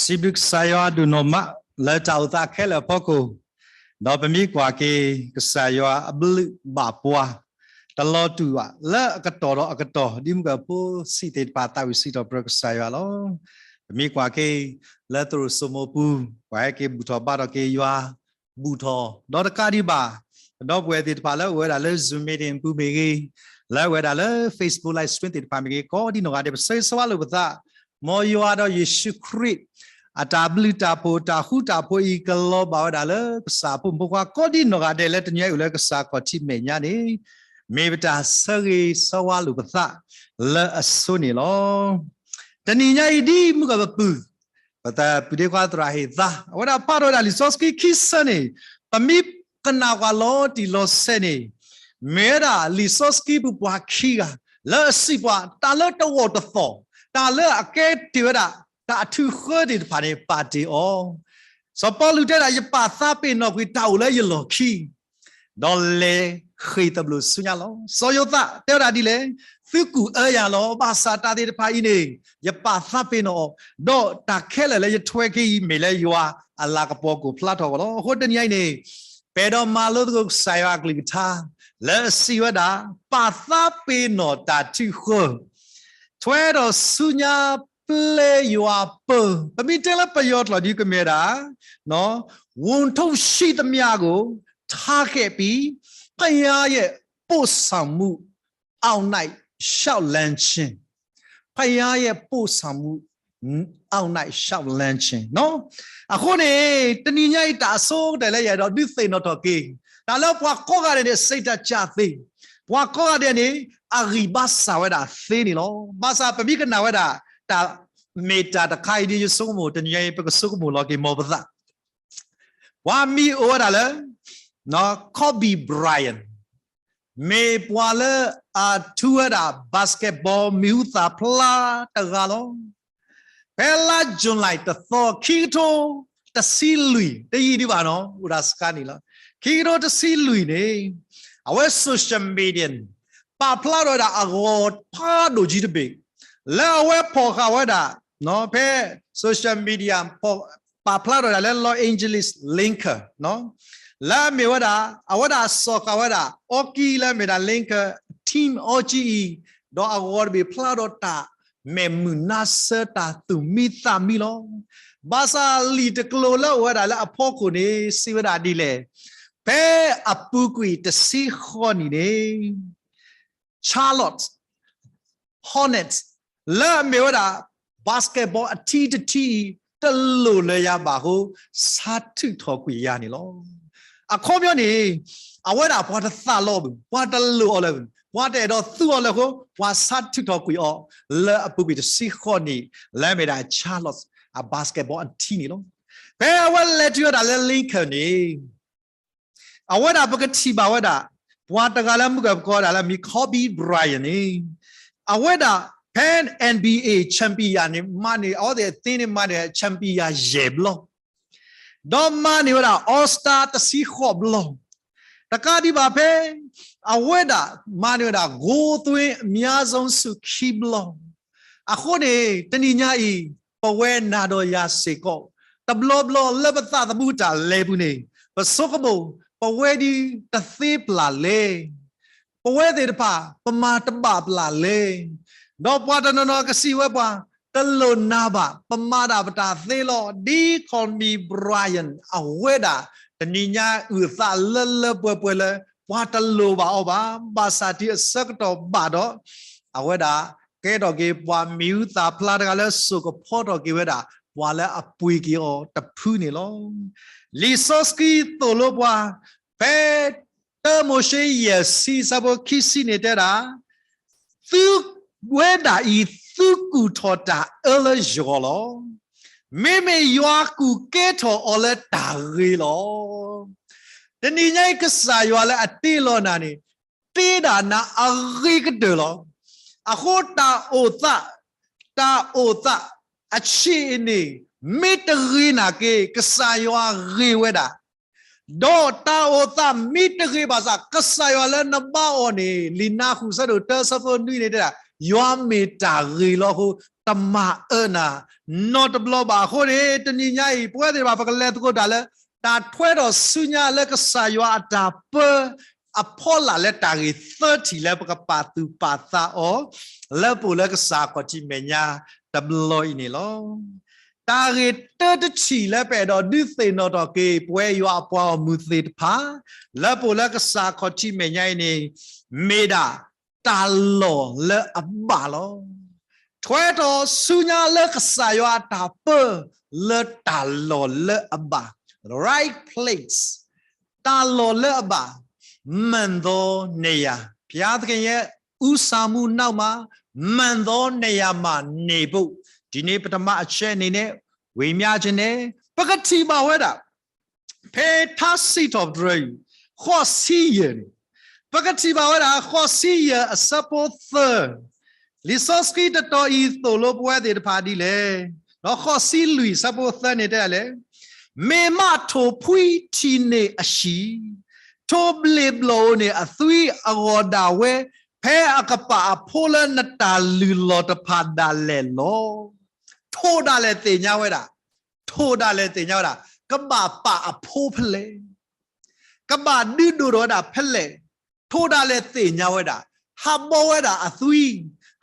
စံးဘျုးကစၢ်ယွၤဒိၣ်နီၢ်မး လၢတၢ်အိၣ်သးခဲလၢာ်အဖီခိၣ်, ဒီးပမ့ၢ်ကွၢ်က့ၤ ကစၢ်ယွၤအဘျုးဘၣ်ပှၤ တလီၤတူာ်ဘၣ်လၢအကတီၢ်ဒီးအကတီၢ် ဒ်မုၢ်ကဖိဆံးသ့ၣ်တဖၣ်သးဝံၣ်စံးထီၣ်ပတြၢၤကစၢ်ယွၤလီၤ. ပမ့ၢ်ကွၢ်က့ၤ လၢသရိာ်စိမိပူၤ ပှၤဟဲက့ၤဘူၣ်ထီၣ်ဘါထီၣ်က့ၤယွၤ ဘူၣ်ထီၣ် ဒီးတကးဒံးဘၣ် ပဒီပုၢ်ဝဲၢ်သ့ၣ်တဖၣ်လၢအိၣ်ဝဲဒၣ်လၢ Zoom meeting ပူၤမ့ၢ်ဂ့ၤ, လၢအဝဲဒၣ်လၢ Facebook live stream သ့ၣ်တဖၣ်မ့ၢ်ဂ့ၤ ကိးဒံနီၢ်ဂၤဒဲး ပဆၢဂ့ၤဆၢဝါလိာ်ပသး, မ်ယွၤဒီးယ့ၣ်ၡူးခရံာ် အတၢ်ဘျုးတၢ်ဖှိၣ်တၢ်ဃူတၢ်ဖိးအံၤ ကလီၤဘၣ်ဝဲဒၣ်လၢကစၢ်အဖိမုၣ်ဖိခွါကိးဒံနီၢ်ဂၤဒဲးလၢတနံၤအံၤအိၣ်လၢကစၢ်ခီၣ်ထံးမဲာ်ညါန့ၣ် မ့ၢ်ပတၢ်ဆၢဂ့ၤဆၢဝါလိာ်ပသး လၢအဆိန့ၣ်လီၤ. တနံၤညါအံၤဒ်မုၢ်ကပပုၢ် ပတၢ်ပုၢ်ဒ့ခွါသရၣ်ဟ့ၣ်သး အဝဲဒၣ်ဖးထီၣ်ဝဲဒၣ်လံာ်စီဆှံခံဆၢန့ၣ် ပမ့ၢ်ကနၣ်ကွၢ်လီၤတံၢ်လီၤဆဲးန့ၣ် မ့ၢ်ဝဲဒၣ်လံာ်စီဆှံပူၤပှၤခံဂၤ လၢအစံးပှၤ တၢ်လၢတဝီၢ်တသီၣ် တၢ်လၢအကဲတ့ၢ်ဝဲဒၣ် တၢ်အထုးဃၢသ့ၣ်တဖၣ်န့ၣ် ပာ်တ့ၢ်အီၤ. စီၤပီလူးတဲဒၣ် ယပာ်သးပ့ၤနီၣ်ကွံာ်တၢ်အိၣ်လၢယလီၢ်ခံ ဒီးလဲၤဃ့ၢ်သဘျိၣ်ဆူညါလီၤ. စီၤယိၤသးတဲဝဲဒၣ်ဒ်လဲၣ်, သုကူၣ်အၢယၤလီၤ, ဘၣ်ဆၣ်တၢ်သ့ၣ်တဖၣ်အံၤန့ၣ် ယပာ်သးပ့ၤနီၣ်အီၤ, ဒီးတၢ်ခဲလၢာ်လၢယထွဲက့ၤအံၤ မ့ၢ်လၢယွၤအလၤကပီၤကအိၣ်ဖျါထီၣ်အဂီၢ်လီၤ. အဃိတနံၤအံၤန့ၣ် ပအဲၣ်ဒိးမၤလိသကိးကစၢ်ယွၤအကလုၢ်ကထါ လၢအစံးဝဲဒၣ် ပာ်သးပ့ၤနီၣ်တၢ်ထုးဃၢ ထွဲဒီးဆူညါပျဲယွၤပၢၤ, ပမ့ၢ်တဲလၢပယီၤကျိာ်ဒ်ကမ့ၢ်ဝဲဒၣ် ဝန်ထုပ်ရှိသမျှကို ထားခဲ့ပြီး ဘုရားရဲ့ပို့ဆောင်မှု အောင်နိုင်လျှောက်လှမ်းခြင်း, ဘုရားရဲ့ပို့ဆောင်မှု အောင်နိုင်လျှောက်လှမ်းခြင်း အဃိန့ၣ် တနံၤညါအံၤတၢ်အဆိကတၢၢ်လၢယအဲၣ်ဒိး ဒုးသ့ၣ်နီၣ်ထီၣ်က့ၤ တၢ်လၢပှၤကိးဂၤဒဲးန့ၣ် စိတ်ဓာတ်ကျသ့, ပှၤကိးဂၤဒဲးန့ၣ် အဂံၢ်ဘါစၢ်ဝဲဒၣ်သ့န့ၣ်လီၤ. ဘၣ်ဆၣ်ပမ့ၢ်ကနၣ်ဝဲဒၣ် တၢ်မ့ၢ်တၢ်တခါအံၤ ဒ်ယဆိကမိၣ် တနံၤညါအံၤ ပကဆိကမိၣ်လီၤက့ၤမ်ပသး ပှၤမံၤအိၣ်ဝဲဒၣ်လၢ Kobe Bryant မ့ၢ်ပှၤလၢအထူဝဲဒၣ် basketball မံၤဟူသၣ်ဖျါတဂၤလီၤ. ဖဲလါ July တသီ ခံကထိတဆံလွံၢ် တယံာ်ဒံးဘၣ်နီၤ အိၣ်ဒၣ်စကါန့ၣ်လီၤ. ခံကထိတဆံလွံၢ်န့ၣ် အဝဲ social media ပာ်ဖျါထီၣ်ဝဲဒၣ်အဂီၤဖးဒိၣ်ကံတဘ့ၣ် လၢအဝဲဖီၣ်ဃာ်ဝဲဒၣ် ဖဲ social media ပာ်ဖျါထီၣ်ဝဲဒၣ်လၢ Los Angeles Lakers လၢအမ့ၢ်ဝဲဒၣ် အဝဲဒၣ်စီၣ်ဃာ်ဝဲဒၣ် အီကံလၢအမ့ၢ်ဒၣ် Lakers team အီကံအံၤ ဒီးအဂီၤတဘ့ၣ်ဖျါဒီးတၢ်မဲာ်မုာ်နါဆၢ တၢ်သူၣ်မံသးမံလီၤ. ဘၣ်ဆၣ်လံာ်တကျိၤလၢအအိၣ်ဝဲဒၣ်လၢအဖီခိၣ်န့ၣ် စံးဝဲဒၣ်ဒ်လဲၣ်, ဖဲအပူၤကွံာ်တဆံဃိးနံၣ်န့ၣ် Charlotte Hornets လၢအမ့ၢ်ဝဲဒၣ် basketball အထံတထံအံၤ တလိၣ်လၢၤယၤဘၣ်အဃိ ဆါထုးထီၣ်ကွံာ်ယၤန့ၣ်လီၤ. အခီပညီန့ၣ် အဝဲဒၣ်ပှၤတသးလီဘၣ်, ပှၤတလိၣ်အီၤလၢၤဘၣ်, ပှၤတအဲၣ်ဒိးသူအီၤလၢၤအဃိ ပှၤဆါထုးထီၣ်ကွံာ်အီၤ လၢအပူၤကွံာ်တဆံဃိးနံၣ် လၢအမ့ၢ်ဒၣ် Charlotte အ basketball အထံန့ၣ်လီၤ. ဖဲအဝဲလဲၤတုၤဝဲဒၣ်လၢ Lakers န့ၣ် အဝဲဒၣ်ပကထံၣ်ဘၣ်ဝဲဒၣ် ပှၤတဂၤလၢမုၢ်ကပကိးဝဲဒၣ်လၢအမံၤ Kobe Bryant န့ၣ် အဝဲဒၣ်ဖဲ N B A champion န့ၣ် မၤန့ၢ် အဝဲသ့ၣ်သ့န့ၣ် မၤန့ၢ် champion ယဲၢ်ဘျီ ဒီးမၤန့ၢ်ဝဲဒၣ် All-Star တဆံဃိးဘျီ, တကးဒံးဘၣ်ဖဲ အဝဲဒၣ်မၤန့ၢ်ဝဲဒၣ် goalသွင်းအများဆုံး ဆု ခံဘျီ, အဃိန့ၣ် တနံၤညါအံၤ ပဝဲနၤဒီးယၤစ့ၢ်ကီး တဘျီဘျီလၢပသးသမူတၢ်လဲၤပူၤန့ၣ် ပဆိကမိၣ် ပဝဲဒၣ်တသ့ပျၢ်လဲၣ်, ပဝဲသ့ၣ်တဖၣ် ပမၤတဘၣ်ပျၢ်လဲၣ်, ဒီးပှၤတနီၤနီၤကစံးဝဲပှၤ တလိၣ်နၤဘၣ်, ပမၤဒၣ်ပတၢ်သ့လီၤ. ဒ် Kobe Bryant အဝဲဒၣ် တနံၤညါအုၣ်အသးလၢလၢပှဲၤပှဲၤလၢ ပှၤတလိၣ်ဘၣ်အီၤဘၣ်, ဘၣ်ဆၣ်တုၤအဆၢကတီၢ်ဘၣ်ဒီး အဝဲဒၣ်ကဲထီၣ်က့ၤပှၤမံၤဟူသၣ်ဖျါတဂၤလၢစိာ်ကဖီထီၣ်က့ၤဝဲဒၣ် ပှၤလၢအပှ့ၤက့ၤအီၤတဖုန့ၣ်လီၤ. လံာ်စီဆှံသိၣ်လိပှၤ ဖဲ တၢမိၤၡ့ ယဲၢ်ဆံ အဆၢဖိခံဆံန့ၣ်တဲဒၣ်, သုဝဲဒၣ်အံၤ သုကူၣ်ထီၣ်တၢ်အၢလၢယဂီၢ်လီၤ. မ့မ့ၢ်ယွၤကူၣ်ကဲထီၣ်အီၤလၢတၢ်ဂ့ၤလီၤ. တနံၤညါအံၤ ကစၢ်ယွၤလၢအတ့လီၤနၤန့ၣ် တ့ဒၣ်နၤအဂ့ၤကတၢၢ်လီၤ. အဃိတၢ်အိၣ်သး, တၢ်အိၣ်သး အဆံးအန့ၣ် မ့ၢ်တဂ့ၤနာ်က့ ကစၢ်ယွၤဂ့ၤဝဲဒၣ် ဒီးတၢ်အိၣ်သးမ့ၢ်တဂ့ၤဘၣ်ဆၣ် ကစၢ်ယွၤလၢနဘါအီၤန့ၣ် လံာ်နါဃိၣ်ဆၢဒိၣ်တၢ အဆၢဖိနွံန့ၣ်တဲဒၣ် ယွၤမ့ၢ်တၢ်ဂ့ၤလီၤအဃိ တမၤအၢနၤ နီတဘျီဘၣ်. အဃိန့ၣ် တနံၤညါအံၤ ပဝဲသ့ၣ်တဖၣ် ပကလဲၤသကိးတၢ်လၢ တၢ်ထွဲထီၣ်ဆူညါလၢကစၢ်ယွၤအတၢ်ပၢ အဖီလာ်လၢတၢ်ဂ့ၢ်သၢထံၣ်လၢပကပာ်သူၣ်ပာ်သးအီၤ လၢပအိၣ်လၢကစၢ်ခီၣ်ထံးမဲာ်ညါတဘျီအံၤန့ၣ်လီၤ. တၢ်ဂ့ၢ်တၢတထံၣ်လၢပအဲၣ်ဒိးဒုးသ့ၣ်နီၣ်ထီၣ်က့ၤ ပဝဲယွၤအပှၤဂီၢ်မုၢ်သ့ၣ်တဖၣ် လၢပအိၣ်လၢကစၢ်ခီၣ်ထံးမဲာ်ညါအံၤန့ၣ် မ့ၢ်ဒၣ်တၢ်လီၢ်လၢအဘၣ်လီၤ. ထွဲထီၣ်ဆူညါလၢကစၢ်ယွၤအတၢ်ပၢ လၢတၢ်လီၢ်လၢအဘၣ် right place တၢ်လီၢ်လၢအဘၣ် မှန်သောနေရာ ဘုရားသခင်ရဲ့ ဦးဆောင်မှုနောက်မှာ မှန်သောနေရာမှာနေဖို့ ဒီနေ့ပထမအချက်အနေနဲ့ ဝေမျှခြင်းနဲ့ ပကထံၣ်ဘၣ်ဝဲဒၣ် ဖဲထါစံးထီၣ်ပတြၢၤအံၤ ဃိးဆံယဲၢ်န့ၣ် ပကထံၣ်ဘၣ်ဝဲဒၣ် ဃိးဆံယဲၢ်အဆၢဖိသၢ လံာ်စီဆှံတတီၤအံၤသိၣ်လိပဝဲသ့ၣ်တဖၣ်ဒ်လဲၣ်. ဒီးဃိးဆံလွံၢ်အဆၢဖိသၢန့ၣ်တဲလဲၣ်, မ့ၢ်မးထိၣ်ဖှံထံၣ်န့ၢ်အဟံၣ်, ထိၣ်ဘျ့ၣ်ဘျီၣ်ဧိၤန့ၣ်အသွံအဂီၢ်ဒၣ်ဝဲ, ဖဲအကပာ်အဖိလၢနတၢ်လုၢ်လီၢ်တဖၣ်ဒၣ်လဲာ်လီၤ. ထိၣ်ဒၣ်လဲာ်သ့ၣ်ညါဝဲဒၣ်, ထိၣ်ဒၣ်လဲာ်သ့ၣ်ညါဝဲဒၣ် ကဘၣ်ပာ်အဖိဖဲလဲၣ် ကဘၣ်ဒုးဒိၣ်ထီၣ်ဝဲဒၣ်ဖဲလဲၣ်, ထိၣ်ဒၣ်လဲာ်သ့ၣ်ညါဝဲဒၣ်, ဟးဘီဝဲဒၣ်အသွံ,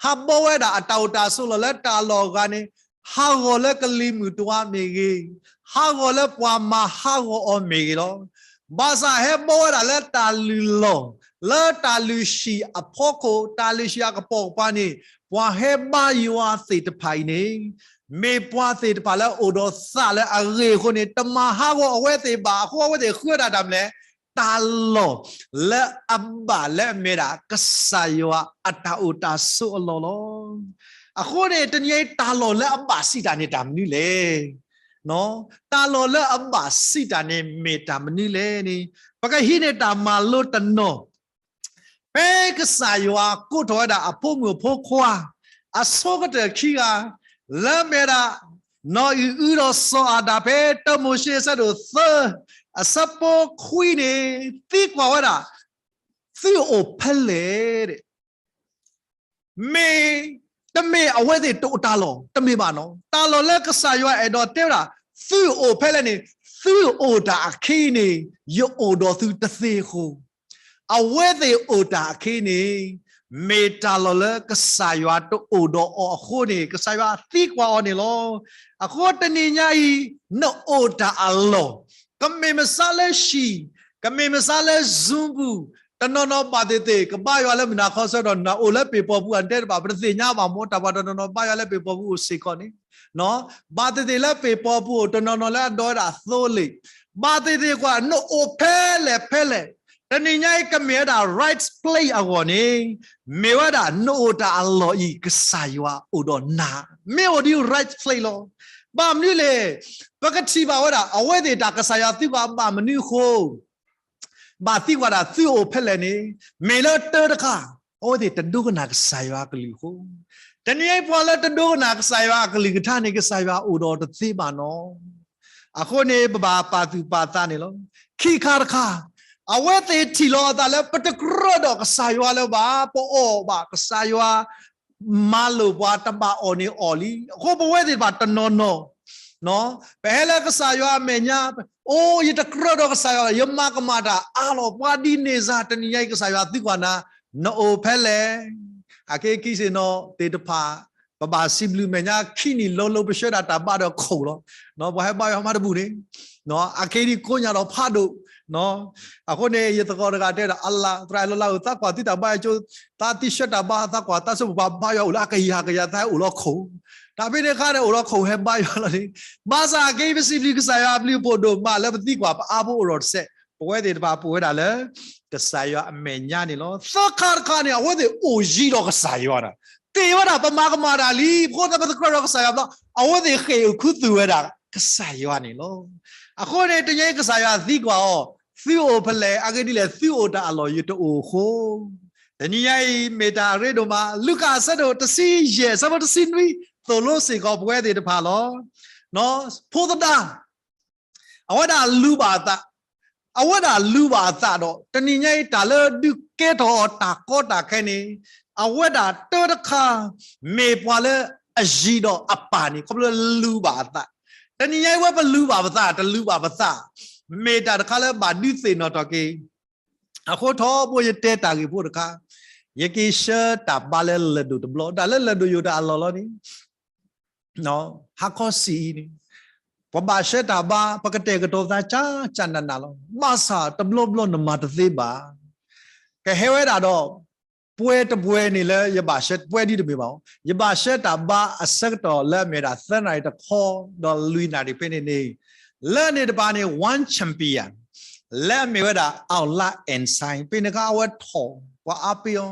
ဟးဘီဝဲဒၣ်အတၢ်အိၣ်တၢ်ဆိးလီၢ်လၢတၢ်လီၢ်အဂၤန့ၣ်, ဟးဂီၤလၢကလံၤမုၢ်တွၤမ့ၢ်ဂ့ၤ, ဟးဂီၤလၢပှၤမၤဟးဂီၤအီၤမ့ၢ်ဂ့ၤလီၤ. ဘၣ်ဆၣ်ဟဲဘီဝဲဒၣ်လၢတၢ်လုၢ်လီၢ်, လၢတၢ်လုၢ်ဟံၣ်အဖီခိၣ်, တၢ်လုၢ်ဟံၣ်အကပိာ်ကပၤန့ၣ်, ပှၤဟဲဘါယွၤသ့ၣ်တဖၣ်အံၤန့ၣ် မ့ၢ်ပှၤသ့ၣ်တဖၣ်လၢအအိၣ်ဒီးသးလၢအဂ့ၤအဃိန့ၣ်, တမၤဟးဂီၤအဝဲသ့ၣ်ဘၣ်. အဃိအဝဲသ့ၣ်ဃုဝဲဒၣ်တၢ်မနုၤလဲၣ်, တၢ်လီၢ်လၢအဘၣ်လၢအမ့ၢ်ဒၣ် ကစၢ်ယွၤအတၢ်အိၣ်တၢ်ဆိးအလီၢ်လီၤ. အဃိန့ၣ် တနံၤအံၤတၢ်လီၢ်လၢအဘၣ်စံးတၢ်န့ၣ်တၢ်မနုၤလဲၣ်. တၢ်လီၢ်လၢအဘၣ်စံးတၢ်န့ၣ်မ့ၢ်တၢ်မနုၤလဲၣ်န့ၣ်, ပကဟံးန့ၢ်တၢ်မၤလိတနီၤ ဖဲကစၢ်ယွၤကိးထီၣ်ဝဲဒၣ်အဖိမုၣ်အဖိခွါ အဆိကတၢၢ်ခံဂၤ လၢမ့ၢ်ဝဲဒၣ် နီၢ်အံၣ်အုဒီးစီၤအၤဒၣ် ဖဲတၢမိၤၡ့အဆၢဒိၣ်သၢ အဆၢဖိခွံန့ၣ် သံကွၢ်ဝဲဒၣ် သုအိၣ်ဖဲလဲၣ် မ့ၢ်, တမ့ၢ်အဝဲသ့ၣ်တအိၣ်တၢ်လီၢ်, တမ့ၢ်ဘၣ်နီၤ. တၢ်လီၢ်လၢကစၢ်ယွၤအဲၣ်ဒိးတဲဝဲဒၣ် သုအိၣ်ဖဲလဲၣ်န့ၣ်, သုအိၣ်တၢ်အခံန့ၣ် ယအိၣ်ဒီးသုတသ့အဃိ, အဝဲသ့ၣ်အိၣ်တၢ်အခံန့ၣ် မ့ၢ်တၢ်လီၢ်လၢကစၢ်ယွၤတအိၣ်ဒီးအီၤအဃိန့ၣ် ကစၢ်ယွၤသံကွၢ်အီၤန့ၣ်လီၤ. အဃိတနံၤညါအံၤ နအိၣ်တၢ်အလီၢ် ကမ့ၢ်မစါလၢဟံၣ်, ကမ့ၢ်မစါလၢ Zoom ပူၤ, တနီၤနီၤဘၣ်သ့ၣ်သ့ၣ် ကဘါယွၤလၢမုၢ်နၤခီဆၢဒီး နအိၣ်လၢပ့ၤပီၤပူၤ အတဲတဘၣ် ပတသ့ၣ်ညါဘၣ်မ့ၢ် တၢ်ပှၤတနီၤနီၤဘါယွၤလၢပ့ၤပီၤပူၤအိၣ်စ့ၢ်ကီးန့ၣ်, ဘၣ်သ့ၣ်သ့ၣ်လၢပ့ၤပီၤပူၤအိၣ် တနီၤနီၤလၢအဒိးဝဲဒၣ်သိလ့ၣ်, ဘၣ်သ့ၣ်သ့ၣ်ကွၢ် နအိၣ်ဖဲလဲၣ်ဖဲလဲၣ်, တနံၤညါအံၤကမ့ၢ်ဝဲဒၣ် right place အဂီၢ်န့ၣ် မ့ၢ်ဝဲဒၣ်နအိၣ်တၢ်အလီၢ်အံၤ ကစၢ်ယွၤအိၣ်ဒီးနၤ, မ့ၢ်အိၣ်ဒ် right place လီၤ. ဘၣ်မနုၤလဲၣ်, ပကထံၣ်ဘၣ်ဝဲဒၣ် အဝဲသ့ၣ်တၢ်ကစၢ်ယွၤသံကွၢ်ဘၣ်မနုၤအဃိ ဘၣ်သံကွၢ်ဒၣ်သုအိၣ်ဖဲလဲၣ်န့ၣ်, မ့ၢ်လၢတၢတခါ အဝဲသ့ၣ်တဒိကနၣ်ကစၢ်ယွၤအကလုၢ်အဃိ, တနံၤအံၤပှၤလၢတဒိကနၣ်ကစၢ်ယွၤအကလုၢ်ကထါန့ၣ် ကစၢ်ယွၤအိၣ်ဒီးတသ့ဘၣ်နီၤ. အဃိန့ၣ် ပဘၣ်ပာ်သူၣ်ပာ်သးန့ၣ်လီၤ. ခံခါတခါ အဝဲသ့ၣ်ထံၣ်လီၤအသးလၢပတကြၢးဒီးကစၢ်ယွၤလၢၤဘၣ်, ပအီၣ်ဘၣ်ကစၢ်ယွၤ မၤလိာ်ပှၤတဘၣ်အီၣ်န့ၣ်အီၣ်လံ. အဃိပဝဲသ့ၣ်တဖၣ်တနီၤနီၤ ပဟဲလၢကစၢ်ယွၤအမဲာ်ညါ, အိ ယတကြၢးဒီးကစၢ်ယွၤ, ယမၤကမၣ်တၢ်အါလီၤ, ပှၤဒ်န့ၣ်စ့ၢ် တနံၤညါအံၤကစၢ်ယွၤသံကွၢ်နၤ, နအိၣ်ဖဲလဲၣ်. အခဲခံဆ့ၣ်နီၤသ့ၣ်တဖၣ် ပဘၣ်စံးဘျုးမဲာ်ညါခံနံၣ်လိၤလိၤ ပဆှၢဒၣ်တၢ်ဘါဒီးခိၣ်လီၤ. ပှၤဟဲဘါယွၤမးတဘူၣ်န့ၣ်, အခဲဒ်ကိးညါဒီးဖးဒိၣ် အဃိန့ၣ် ယသကိးတဂၤတဲဒီး အလၤ သရၣ်လီၤလၢအသးကွၢ်သုတၢ်ဘါယွၤကၠိ, သးသံဆှၢတၢ်ဘါ သးကွၢ်သးစိပှၤဘါယွၤအိၣ်လၢအကယၤကယၤ သးဟဲအိၣ်လၢခိၣ်, တၢ်ဖဲန့ၣ်အခါန့ၣ် အိၣ်လၢခိၣ်ဟဲဘါယွၤလီၤန့ၣ်, ဘၣ်ဆၣ်အကဲပစံးဘျုးကစၢ်ယွၤအဘျုးအဖှိၣ်ဒိၣ်မးလၢပသံကွၢ်ပအါဖိအိၣ်ဒီးတစဲး, ပဝဲသ့ၣ်တဖၣ်ပအိၣ်ဝဲဒၣ်လၢ ကစၢ်ယွၤအမဲာ်ညါန့ၣ်လီၤ. သၢခါတခါန့ၣ် အဝဲသ့ၣ်အိၣ်ယံၤဒီးကစၢ်ယွၤန့ၣ်, တ့ၢ်ဝဲဒၣ်ပမၤကမၣ်တၢ်လံ, အဃိသတးပသကြၢးဒီးကစၢ်ယွၤဘျီ, အဝဲသ့ၣ်ဃ့ၢ်အိၣ်ခူသူၣ်ဝဲဒၣ် ကစၢ်ယွၤန့ၣ်လီၤ. အဃိန့ၣ် တနံၤအံၤကစၢ်ယွၤသံကွၢ်အီၤ, သုအိၣ်ဖဲလဲၣ်, အဂ့ၢ်ဒ်လဲၣ် သုအိၣ်တၢ်အလီၢ်ယတအိၣ်အဃိ, တနံၤညါအံၤမ့ၢ်တၢ်အရ့ဒိၣ်မး, လူၤကၣ်အဆၢဒိၣ်တဆံယဲၢ် အဆၢဖိတဆံနွံ သိၣ်လိစ့ၢ်ကီးပဝဲသ့ၣ်တဖၣ်လီၤ. ဖိသဒါ အဝဲဒၣ်လူၤဘၣ်အသး, အဝဲဒၣ်လူၤဘၣ်အသးဒီး တနံၤညါအံၤတၢ်လၢဒုးကဲထီၣ်အီၤတၢ်ကီတၢ်ခဲန့ၣ်, အဝဲဒၣ်တၢတခါ မ့ၢ်ပှၤလၢ အယံၤဒီးအပၢ်န့ၣ် ခီဖျိလူဘၣ်အသး. တနံၤညါအံၤဝဲပလူဘၣ်ပသး တလူဘၣ်ပသး မ့ၢ်တၢ်တခါလၢဘၣ်ဒုးသ့ၣ်နီၣ်ထီၣ်က့ၤ. အဃိထီဘိယတဲတၢ်ဂ့ၢ်ဖိတခါ, ယက့ၤဆှၢတၢ်ဘါလၢလၢၢ်ဒိၣ်တဘျီ, တၢ်လၢလၢၢ်ဒိၣ်ယိာ်တၢ်အလီၢ်လီၤန့ၣ် ဟါခီဆံးအံၤန့ၣ် ပဘၣ်ဆှၢတၢ်ဘါ ပကတဲာ်ကတီၤသးကၢ်ကၢ်နးနးလီၤ. ဘၣ်ဆၣ်တဘျီဘျီနမၤတသ့ဘၣ်. ကဟဲဝဲဒၣ်ဒီး ပှဲၤတပှဲၤန့ၣ်လၢယဘၣ်ဆှၢ ပှဲၤဒ်တမ့ၢ်ဘၣ်အီၤ ယဘၣ်ဆှၢတၢ်ဘါအဆၢကတီၢ်လၢအမ့ၢ်ဒၣ်သၢနၣ်ရံၣ်တခီ ဒီးလွံၢ်နၣ်ရံၣ်ဖဲန့ၣ်န့ၣ် လၢန့ၣ်တပၤန့ၣ် one champion လၢအမ့ၢ်ဝဲဒၣ် Aolat Ensign ဖဲန့ၣ်အခါအဝဲထီၣ် ပှၤအါပ့ၤအီၤ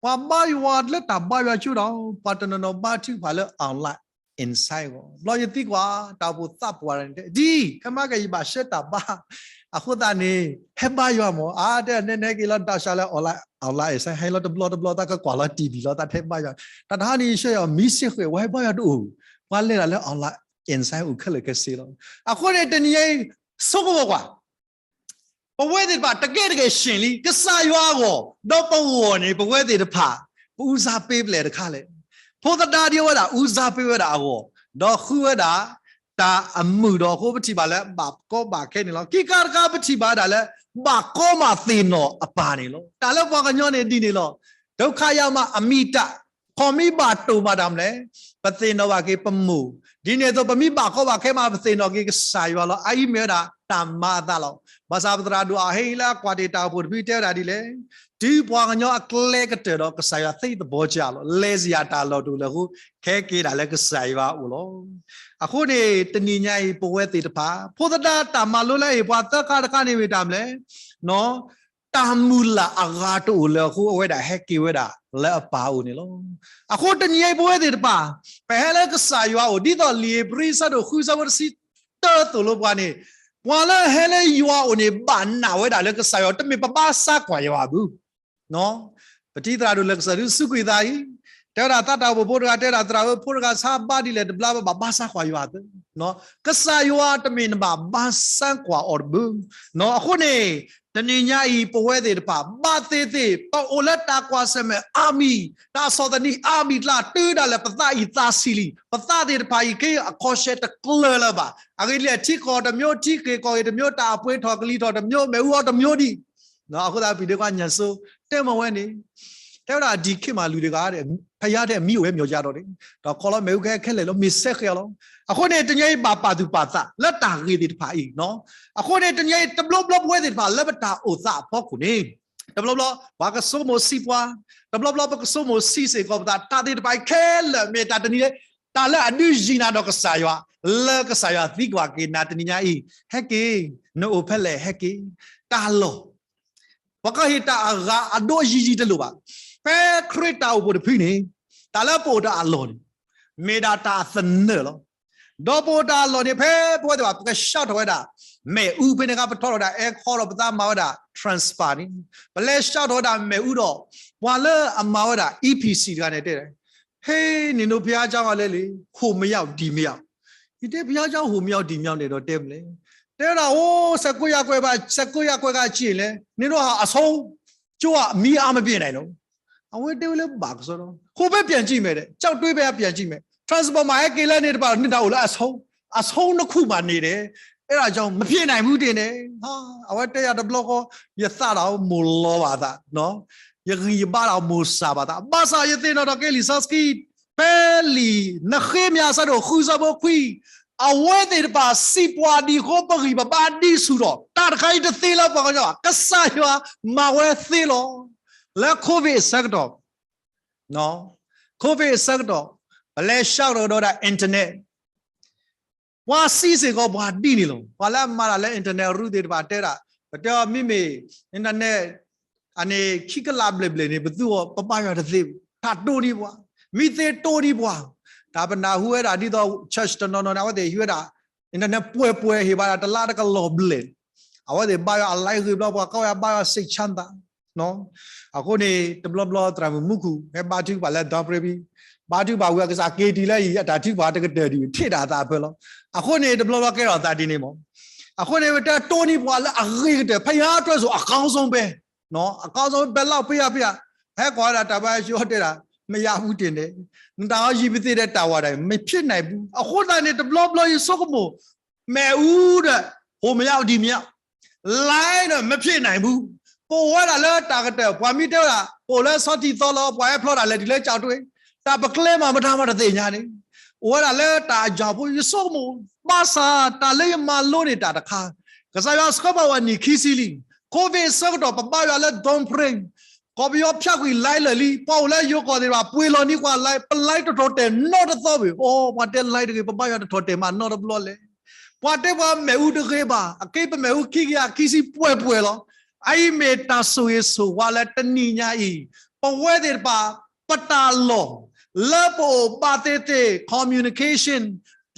ပှၤဘါယွၤလၢတၢ်ဘါယွၤကၠိဒီး ပှၤတနီၤနီၤဘါထုကဖၣ်လၢ Aolat Ensign အဂီၢ် ဘျီယသံကွၢ် တၢ်အိၣ်ဖှိၣ်သးပှၢ်န့ၣ်တဲ ဒ် ခဲမးက့ၤယဘၣ်ဆှၢတၢ်ဘါ အဃိသတးန့ၣ် ဟဲဘါယွၤမၢ် အါတဲနဲနဲက့ၤလီၤ ဒီးစှၤလၢ Aolat Ensign ဟဲလီၤတဘျီတဘျီ သးကကွၢ်လီၤ TV လီၤ သးတဟဲဘါယွၤ တၢ်တဟါန့ၣ်ယဆှၢယီၤ မ့ၢ်စ့ၢ်ဃဲ ပှၤဟဲဘါယွၤတအိၣ် ပှၤလဲၤဒၣ်လၢ Aolat Ensign အိၣ်ခဲလၢာ်ခဲဆ့လီၤ. အဃိန့ၣ် တနံၤညါအံၤ ဆိကမိၣ်ကွၢ် ပဝဲသ့ၣ်တဖၣ် တကဲတကဲၣ် ရှင်းလံ ကစၢ်ယွၤအဂီၢ် ဒီးပဂီၢ်န့ၣ် ပဝဲသ့ၣ်တဖၣ် ပဦးစားပေး ပလဲၣ်တခါလဲၣ်. ဖိသဒါဒ်ဝဲဒၣ် ဦးစားပေး ဝဲဒၣ်အဂီၢ် ဒီးဃုဝဲဒၣ် တၢ်အမုာ်ဒီးအဃိ ပထံၣ်ဘၣ်လၢ ဘၣ်ကီဘၣ်ခဲန့ၣ်လီၤ. ခံခါတခါ ပထံၣ်ဘၣ်ဒၣ်လၢ ဘၣ်ကီမးသ့ၣ်နီၣ်အပၢ်န့ၣ်လီၤ. တၢ်လၢပှၤကညီန့ၣ်ဒ်န့ၣ်လီၤ. ဒုက္ခရောက်မှ အမီတ ခီမ့ၢ်ဘၣ်တိၢ်မးတၢ်မနုၤလဲၣ်, ပသ့ၣ်နီၣ်ဘၣ်က့ၤပမိၢ်, ဒ်န့ၣ်အသိး ပမ့ၢ်ဘၣ်ကီဘၣ်ခဲမး ပသ့ၣ်နီၣ်က့ၤကစၢ်ယွၤလီၤ. အအံၤမ့ၢ်ဝဲဒၣ်တၢ်မၤအသးလီၤ. ဘၣ်ဆၣ်ပသရၣ်ဒိၣ်အဟ့လၢအကွၢ်တ့ၢ်တၢ်အိၣ်ဖှိၣ်တဖုတဲဝဲဒၣ်ဒ်လဲၣ်, တုၤပှၤကညီအကျဲကတၢၢ်ဒီး ကစၢ်ယွၤသ့သဘီကၢ်လီၤ. လဲၤစယၤတၢ်လီၢ်တအိၣ်လၢၤအဃိ ခဲက့ၤဒၣ်လၢကစၢ်ယွၤအအိၣ်လီၤ. အဃိန့ၣ် တနံၤညါအံၤ ပဝဲသ့ၣ်တဖၣ် ဖိသဒါတၢ်မၤလိလၢအံၤ ပှၤသၢခါတခါန့ၣ်မ့ၢ်တၢ်မနုၤလဲၣ် တၢ်မုၢ်လၢ်အဂၤတအိၣ်လၢၤအဃိ အဝဲဒၣ်ဟဲက့ၤဝဲဒၣ်လၢအပၢ်အအိၣ်န့ၣ်လီၤ. အဃိတနံၤအံၤ ပဝဲသ့ၣ်တဖၣ် ပဟဲလၢကစၢ်ယွၤအအိၣ် ဒ်သိးလံာ်ဧ့ၤဘြံၤအဆၢဒိၣ်ဃု အဆၢဖိတဆံတၢသိၣ်လိပှၤန့ၣ်, ပှၤလၢဟဲလၢယွၤအအိၣ်န့ၣ် ဘၣ်နာ်ဝဲဒၣ်လၢကစၢ်ယွၤ တမ့ၢ်ပဘါစၢကွၢ်ယွၤဘၣ်. ပထံၣ်သရၣ်ဒိၣ်လၢကစၢ်ဒုးစူးကွံာ်သးအံၤ, တဲဝဲဒၣ်သးတၢ်အိၣ်ဖှိၣ်ဖိတဂၤ တဲဝဲဒၣ်သရၣ်ဧၢ ဖိတဂၤဆါဘါဒ်လဲၣ်တဘျါဘၣ် ဘၣ်ဘါစၢကွၢ်ယွၤသၢ. ကစၢ်ယွၤတမ့ၢ်နဘၣ်ဘါစၢကွၢ်အီၤတဘၣ်. အဃိန့ၣ် တနံၤညါအံၤ ပဝဲသ့ၣ်တဖၣ် ဘၣ်သ့ၣ်သ့ၣ် ပအိၣ်လၢတၢ်ကွၢ်ဆၢၣ်မဲာ်အါမံၤ, တၢ်ဆီၣ်သနံးအါမံၤကျါ တုၤဒၣ်လဲာ်ပသးအံၤသးဆံးလံ, ပသးသ့ၣ်တဖၣ်အံၤ က့အခီၣ်ဆဲးတကျၢၤလၢၤဘၣ်. အဂ့ၢ်ဒ်လဲၣ် ထံကီၢ်တမျိုး ထံဂ့ၢ်ကီၢ်ဂ့ၢ်တမျိုး တၢ်အပှ့ၤထီၣ်ကလံၤထီၣ်တမျိုး မ့ၣ်အူအီၤတမျိုးဒံး. အဃိသတး ပံၤဒ့ခွါညၣ်စိ တဲမၤဝဲန့ၣ်, တဲဝဲဒၣ်ဒံၣ်ခ့မးလူၤတဂၤ ဖယါထဲအမံၤအိၣ်ဝဲ မျောက်ကျား ဒီးန့ၣ်, ဒီးခီလီၤမ့ၣ်အူခဲခဲလၢာ်လီၤ မ့ၢ်စဲဃဲးအီၤလီၤ. အဃိန့ၣ် တနံၤအံၤဘၣ်ပာ်သူၣ်ပာ်သး လၢတၢ်ဂ့ၢ်သ့ၣ်တဖၣ်အံၤ. အဃိန့ၣ် တနံၤအံၤ တဘျီဘျီပဝဲသ့ၣ်တဖၣ်လၢပတၢ်အိၣ်သးအဖီခိၣ်န့ၣ်, တဘျီဘျီ ပှၤကဆိကမိၣ်ဆံးပှၤ, တဘျီဘျီပကဆိကမိၣ်ဆံးစ့ၢ်ကီးပသး တၢ်သ့ၣ်တဖၣ်အံၤခဲလၢာ်မ့ၢ်တၢ်တနံၤလၢ တၢ်လၢအဒုးယံၤနၤဒီးကစၢ်ယွၤ, လၢကစၢ်ယွၤသံကွၢ်က့ၤနၤတနံၤညါအံၤ, ဟဲက့ၤ, နအိၣ်ဖဲလဲၣ်ဟဲက့ၤ, တၢ်လီၢ် ပှၤကဟ့ၣ်တၢ်အဂၤအဒိယံၤယံၤတလိၣ်ဘၣ်. ဖဲခရံာ်တၢ်အိၣ်ဖှိၣ်တဖုန့ၣ်, တၢ်လၢပအိၣ်တၢ်အလီၢ်န့ၣ်, မ့ၢ်ဒၣ်တၢ်အသနၢၣ်လီၤ. ဒီးပအိၣ်တၢ်အလီၢ်န့ၣ် ဖဲပဝဲသ့ၣ်တဖၣ် ပကဆှၢထီၣ်ဝဲဒၣ် မ့ၣ်အူဖဲန့ၣ်အခါ ပထီထီၣ်ဝဲဒၣ် အဲခီဒီး ပသးမၤဝဲဒၣ် transfer န့ၣ်, ပလဲၤဆှၢထီၣ်ဝဲဒၣ်မ့ၣ်အူဒီး ပှၤလၢအမၤဝဲဒၣ် E P C တဂၤန့ၣ်တဲ ဟဲ နင်တို့ဘုရားကျောင်းကလဲလဲ ဟိုမရောက်ဒီမရောက်, ယတဲ ဘုရားကျောင်း ဟိုမရောက်ဒီမရောက် န့ၣ်ဒီးတဲမလဲၣ်, တဲဝဲဒၣ် အိၣ် ဆယ့်ကိုးရပ်ကွက်ဘၣ် ဆယ့်ကိုးရပ်ကွက်က ကြည့်လဲၣ် နင်တို့ဟာ အဆုံးကျောင်းက မီးအားမပျံ့နိုင်တော့ဘူး. အဝဲတဲဝဲလၢဘၣ်ကစီဒီး ဟိုဘက်ပြန်ကြည့်မယ်တဲ့ ကျောက်တွင်းဘက်ပြန်ကြည့်မယ် transformer ဟဲက့ၤလၢန့ၣ်တဘၣ် နင်တို့အိၣ်လၢအဆုံး အဆုံးနှစ်ခုမှာနေတယ် အဲဒါကြောင့် မပျံ့နိုင်ဘူး တင်တယ်. ဟာ အဝဲတဲယၤတဘျီဃီ ယသးဒီးမိၢ်လီၤဘၣ်သး, ယဂံၢ်ယဘါဒီးမိၢ်စၢ်ဘၣ်သး, ဘၣ်ဆၣ်ယသ့ၣ်နီၣ်ထီၣ်က့ၤလံာ်စီဆှံ ဖဲလံာ်နဃ့မယၤ အဆၢဒိၣ်ဃု အဆၢဖိခွံ, အဝဲသ့ၣ်တဖၣ်စံးပှၤဒံးအဃိ ပဂံၢ်ပဘါဒံးဆူၣ်ထီၣ်, တၢ်တခါအံၤတသ့လၢပှၤကညီဘၣ်, ကစၢ်ယွၤမၤဝဲသ့လီၤ. လၢ COVID အဆၢကတီၢ်, COVID အဆၢကတီၢ် ပလဲၤဆှၢထီၣ်ကဒီးဒၣ် internet ပှၤစံးစ့ၢ်ကီးပှၤဒ်န့ၣ်လီၤ. ပှၤလၢအမၤတၢ်လၢ internet ရူသ့ၣ်တဖၣ်တဲဒၣ်, ပတဲအီၤမ့မ့ၢ် internet အန့ၣ် ခံကလးဘျဲၣ်ဘျဲၣ်န့ၣ် ပသူအီၤ ပဘါယွၤတသ့ဘူး, တၢ်တိၢ်ဒံးပှၤ, မံသ့တိၢ်ဒံးပှၤ, တၢ်ပနၢ်ဟူဝဲဒၣ်ဒ်သိး church တနီၤနီၤန့ၣ် အဝဲသ့ၣ်ဟံးဝဲဒၣ် internet ပှဲၤပှဲၤ ဟ့ၣ်ဘၣ်ဒၣ်တလါတကလီၢ်ဘျဲၣ်, အဝဲသ့ၣ်ဘါယွၤအလါဂ့ၤဘျီ ပှၤကီၢ်ဝဲဘါယွၤ စိတ်ချမ်းသာ အဃိန့ၣ် တဘျီဘျီသရၣ်မုၣ်မူခိၣ် ဟဲဘါထုကဖၣ်လၢဒီပြ့ဘံ, ဘါထုကဖၣ်ဝံၤအကစၢ်က့ၤတုၤလၢအံၤ အတၢ်ထုကဖၣ်တကတၢၢ်ဒံး ထံၣ်ဒၣ်သးအဖၢလီၤ. အဃိန့ၣ် တဘျီဘျီကဲထီၣ်သးဒ်န့ၣ်မး. အဃိန့ၣ် ပတဲတိၢ်န့ၢ်ပှၤလၢအဂ့ၤကတၢၢ် ဖဲယၤတွဲစိၤ အကောင်းဆုံးပဲ, အကောင်းဆုံးပဲ ဘယ်လောက်ပေးရပေးရ, ဟဲကွၢ်ဝဲဒၣ်တၢ်ဘါယွၤတဲဒၣ် မယါဘူးတ့ၢ်န့ၣ်, နတၢ်အီယံၤပသ့ၣ်ဒီးတၢ်ဝၤဒၣ် မ့ၢ်ဖံးနၢ်ဘူး. အဃိသတးန့ၣ် တဘျီဘျီယဆိကမိၣ်, မ့ၣ်အူဒီး ဟိမယါဒံမယါ, လဲဒီး မ့ၢ်ဖံးနၢ်ဘူး. ပအိၣ်ဝဲဒၣ်လၢတၢ်ကတၢၢ် ပှၤမ့ၢ်တဲဝဲဒၣ် ပအိၣ်လၢဆီထံသီလီၤ ပှၤဟဲဖျီတၢ်လဲၤတုၤလၢကၠီၣ်တွ့, တၢ်ပကျဲမးမတၤမးတသ့ၣ်ညါန့ၣ်, အိၣ်ဝဲဒၣ်လၢတၢ်အယီၢ်ဖိ ယဆိကမိၣ်, ဘၣ်ဆၣ်တၢ်လၢယမၤလိန့ၢ်တၢ်တခါ, ကစၢ်ယွၤဆှၢဘၣ်ဝဲနံၣ်ခံဆံလံ, COVID ဆၢကတီၢ် ပဘါယွၤလၢ Dom Pring, ကီၢ်ပယီၤဖၠၣ်ကွံာ်လဲလၢာ်လံ, ပှၤအိၣ်လၢယိၤကီၢ်သ့ၣ်တဖၣ် ပှ့ၤလီၤန့ၢ်ကွၢ်လဲ, ပလဲတထီၣ်တဲာ်နီတသီဘၣ်. အိ ပှၤတဲလဲတဂ့ၤ, ပဘါယွၤတထီၣ်တဲာ်မးနီတဘျီလဲၣ်. ပှၤတဲပှၤမ့ၣ်အူတဂ့ၤဘၣ်, အက့ ပမ့ၣ်အူခံကယၤခံဆံပှဲၤပှဲၤလီၤ. အအံၤမ့ၢ်တၢ်ဆိၣ်ဂ့ၤဆိၣ်ဝါလၢတနံၤညါအံၤ, ပဝဲသ့ၣ်တဖၣ် ပတၢ်လီၢ် လၢပအိၣ်ဘၣ်သ့ၣ်သ့ၣ် communication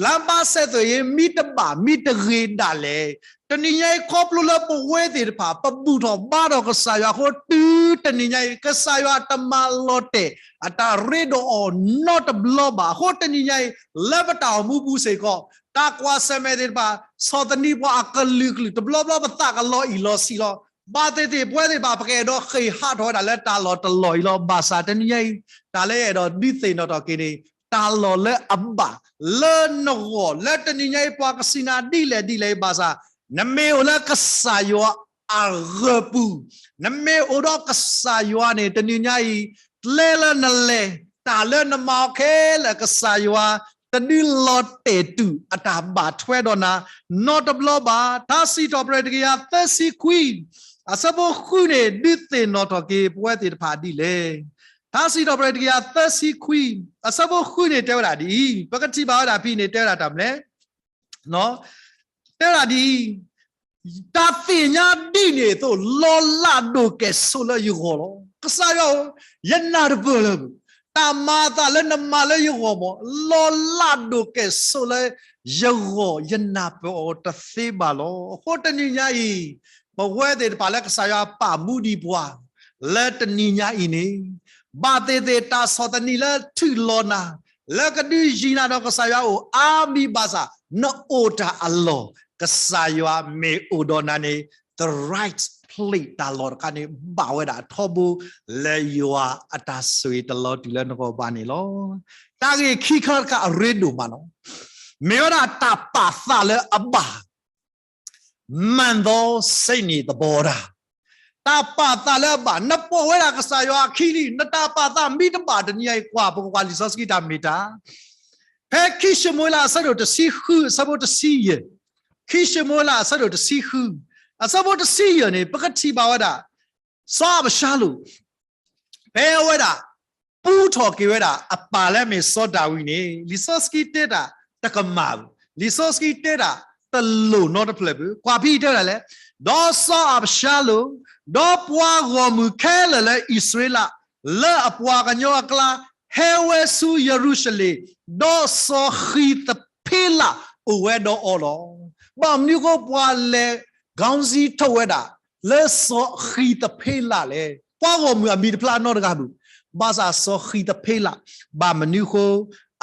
လမ်းပန်းဆက်သွယ်ရေး မ့ၢ်တဘၣ်မ့ၢ်တဂ့ၤဒၣ်လဲာ်, တနံၤညါအံၤ ခီဖျိလၢပဝဲသ့ၣ်တဖၣ် ပဘူၣ်ထီၣ်ဘါထီၣ်ကစၢ်ယွၤအဃိ တုၤတနံၤညါအံၤ ကစၢ်ယွၤတမၤလီၤတဲာ်အတၢ်ရ့ဒိၣ်အီၤနီတဘျီဘၣ်. အဃိတနံၤညါအံၤ လၢပတၢ်အိၣ်မူပူၤစ့ၢ်ကီး တၢ်ကွၢ်ဆၢၣ်မဲာ်သ့ၣ်တဖၣ် ဆီၣ်သနံးပှၤအကလုာ်ကလုာ် တဘျီဘျီပသးကလီအံၤလီၤဆံးလီၤ. ဘၣ်သ့ၣ်သ့ၣ် ပဝဲသ့ၣ်တဖၣ် ပကအဲၣ်ဒိးဃ့ၢ်ဟးထီၣ်ဝဲဒၣ်လၢတၢ်လီၢ်တလီၢ်အံၤလီၤ. ဘၣ်ဆၣ်တနံၤညါအံၤ တၢ်လၢယအဲၣ်ဒိးဒုးသ့ၣ်နီၣ်ထီၣ်က့ၤန့ၣ် တၢ်လီၢ်လၢအဘၣ် လၢနဂီၢ် လၢတနံၤညါအံၤ ပှၤကစံးနၤဒ်လဲၣ်ဒ်လဲၣ်အံၤ ဘၣ်ဆၣ် နမ့ၢ်အိၣ်လၢကစၢ်ယွၤအဂၢၢ်ပူၤ, နမ့ၢ်အိၣ်ဒီးကစၢ်ယွၤန့ၣ် တနံၤညါအံၤ ကျဲလၢနလဲၤ တၢ်လၢနမၤအီၤခဲလၢာ် ကစၢ်ယွၤ တဒုးလီၤတဲာ်တုာ်အတၢ်ဘၣ်ထွဲဒီးနၤ နီတဘျီဘၣ်. ထါစံးထီၣ်ပတြၢၤတကယၤသၢဆံခွံ အဆၢဖိဃုန့ၣ် ဒုးသ့ၣ်နီၣ်ထီၣ်က့ၤပဝဲသ့ၣ်တဖၣ်ဒ်လဲၣ်. ထါစံးထီၣ်ပတြၢၤတကယၤသၢဆံခွံ အဆၢဖိဃုန့ၣ် တဲဝဲဒၣ်ဒ်အံၤ, ပကထံၣ်ဘၣ်ဝဲဒၣ်ဖဲန့ၣ် တဲဝဲဒၣ်တၢ်မနုၤလဲၣ် တဲဝဲဒၣ်ဒ်အံၤ, တၢ်သ့ၣ်ညါဒ်န့ၣ်အသိး လီၤလးဒိၣ်ကဲၣ်ဆိးလၢယဂီၢ်လီၤ. ကစၢ်ယွၤဧၢ, ယနၢ်တပၢၢ်လၢၤဘၣ်. တၢ်မၤအသးလၢနမၤလၢယဂီၢ်မး လီၤလးဒိၣ်ကဲၣ်ဆိးလၢယဂီၢ် ယနၢ်ပၢၢ်အီၤတသ့ဘၣ်လီၤ. အဃိတနံၤညါအံၤ ပဝဲသ့ၣ်တဖၣ်လၢကစၢ်ယွၤပာ်မူဒံးပှၤ လၢတနံၤညါအံၤန့ၣ် ဘၣ်သ့ၣ်သ့ၣ်တၢ်ဆီၣ်သနံးလၢထုးလီၤနၤ လၢကဒုးယံၤနၤဒီးကစၢ်ယွၤအအိၣ်အါမံၤဘၣ်ဆၣ် နအိၣ်တၢ်အလီၢ် ကစၢ်ယွၤမ့ၢ်အိၣ်ဒီးနၤန့ၣ် the right place တၢ်လီၢ်တခါန့ၣ် ဘၣ်ဝဲဒၣ်ထီဘိ လၢယွၤအတၢ်ဆိၣ်ဂ့ၤတလီၤတုၤလၢနဂီၢ်ဘၣ်န့ၣ်လီၤ. တၢ်ဂ့ၢ်ခံခါတခါအရ့ဒိၣ်မးလီၤ. မ့ၢ်ဝဲဒၣ်တၢ်ပာ်သးလၢအဘၣ် မၢန်သီစ့န့ၣ်သဘီတၢ်, တၢ်ပာ်သးလၢအဘၣ်, နပိာ်ဝဲဒၣ်ကစၢ်ယွၤအခံလံ, နတၢ်ပာ်သးမ့ၢ်တဘၣ်တနံၤအံၤကွၢ် ပကကွၢ်လံာ်စီဆှံတၢ်မ့ၢ်တၢ်, ဖဲခံၡမူၤအ့လးအဆၢဒိၣ်တဆံဃု အဆၢဖိတဆံယဲၢ်, ခံၡမူၤအ့လးအဆၢဒိၣ်တဆံဃု အဆၢဖိတဆံယဲၢ်န့ၣ် ပကထံၣ်ဘၣ်ဝဲဒၣ် စီၤအၤဘၡါလိၣ် ဖဲအဝဲဒၣ် ပူထီၣ်က့ၤဝဲဒၣ် အပၢ်လၢအမ့ၢ်စီၤဒၤဝံးန့ၣ် လံာ်စီဆှံတဲတၢ်တကမၣ်ဘၣ်, လံာ်စီဆှံတဲတၢ်တလိၣ်နီတဖျၢၣ်ဘၣ်, ကွၢ်ဖဲတဲဒၣ်လဲၣ်, ဒီးစီၤအၤဘၡါလိၣ်, ဒီးပှၤဂီၢ်မုၢ်ခဲလၢာ်လၢအံၣ်စရ့လး လၢအပှၤကညီအကျါ ဟဲဝဲဆူယရူၤၡလ့ၣ်, ဒီးစီၤဃံးသဖ့လးအိၣ်ဝဲဒီးအီၤလီၤ. ဘၣ်မနုၤအဃိပှၤလဲၤ ခေါင်းစည်းထုတ် ဝဲဒၣ် လၢစီၤဃံးသဖ့လးလဲၣ်. ပှၤဂီၢ်မုၢ်အမံၤတဖျါနီတဂၤဘၣ်, ဘၣ်ဆၣ်စီၤဃံးသဖ့လး ဘၣ်မနုၤအဃိ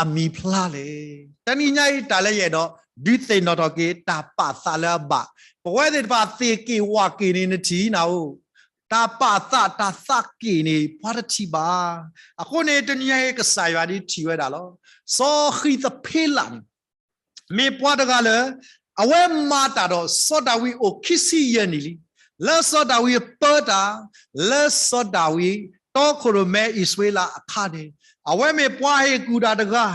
အမံၤဖျါလဲၣ်. တနံၤညါအံၤတၢ်လၢယအဲၣ်ဒိး ဒုးသ့ၣ်နီၣ်ထီၣ်က့ၤ တၢ်ပာ်သးလၢအဘၣ်, ပဝဲသ့ၣ်တဖၣ်သ့ၣ်က့ၣ်ဝၣ်က့ၣ်န့ၣ် နထံၣ်နၤဧိၤ, တၢ်ပာ်သးတၢ်သးက့ၣ်န့ၣ် ပှၤတထံၣ်ဘၣ်. အဃိန့ၣ် တနံၤညါအံၤ ကစၢ်ယွၤဒ်ထံၣ်ဝဲဒၣ်လီၤ. စီၤဃံးသဖ့လးန့ၣ် မ့ၢ်ပှၤတဂၤလၢ အဝဲမၤတၢ်ဒီးစီၤဒၤဝံးအိၣ်ခံဆံယဲၢ်နံၣ်လံ. လၢစီၤဒၤဝံးအပၢတၢ်, လၢစီၤဒၤဝံး တီခိၣ်ရိၣ်မဲအံၣ်စရ့လးအခါန့ၣ် အဝဲမ့ၢ်ပှၤဟ့ၣ်ကူၣ်တၢ်တဂၤ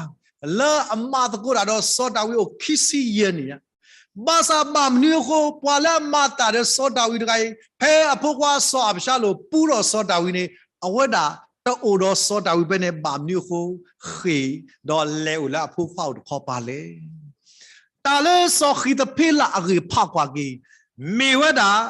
လၢအမၤသကိးတၢ်ဒီးစီၤဒၤဝံးအိၣ်ခံဆံယဲၢ်နံၣ်ညါ. ဘၣ်ဆၣ်ဘၣ်မနုၤအဃိ ပှၤလၢအမၤတၢ်ဒီးစီၤဒၤဝံးတဂၤအံၤ ဖဲအဖိခွါစီၤအၤဘၡါလိၣ်ပူထီၣ်စီၤဒၤဝံးန့ၣ် အဝဲဒၣ်တအိၣ်ဒီးစီၤဒၤဝံးဖဲန့ၣ် ဘၣ်မနုၤအဃိ ဃ့ၢ်ဒီးလဲၤအိၣ်လၢအဖိခွါအိၣ်တခီပၤလဲၣ်. တၢ်လၢစီၤဃံးသဖ့လးအဂ့ၢ်ဖးကွၢ်က့ၤ မ့ၢ်ဝဲဒၣ်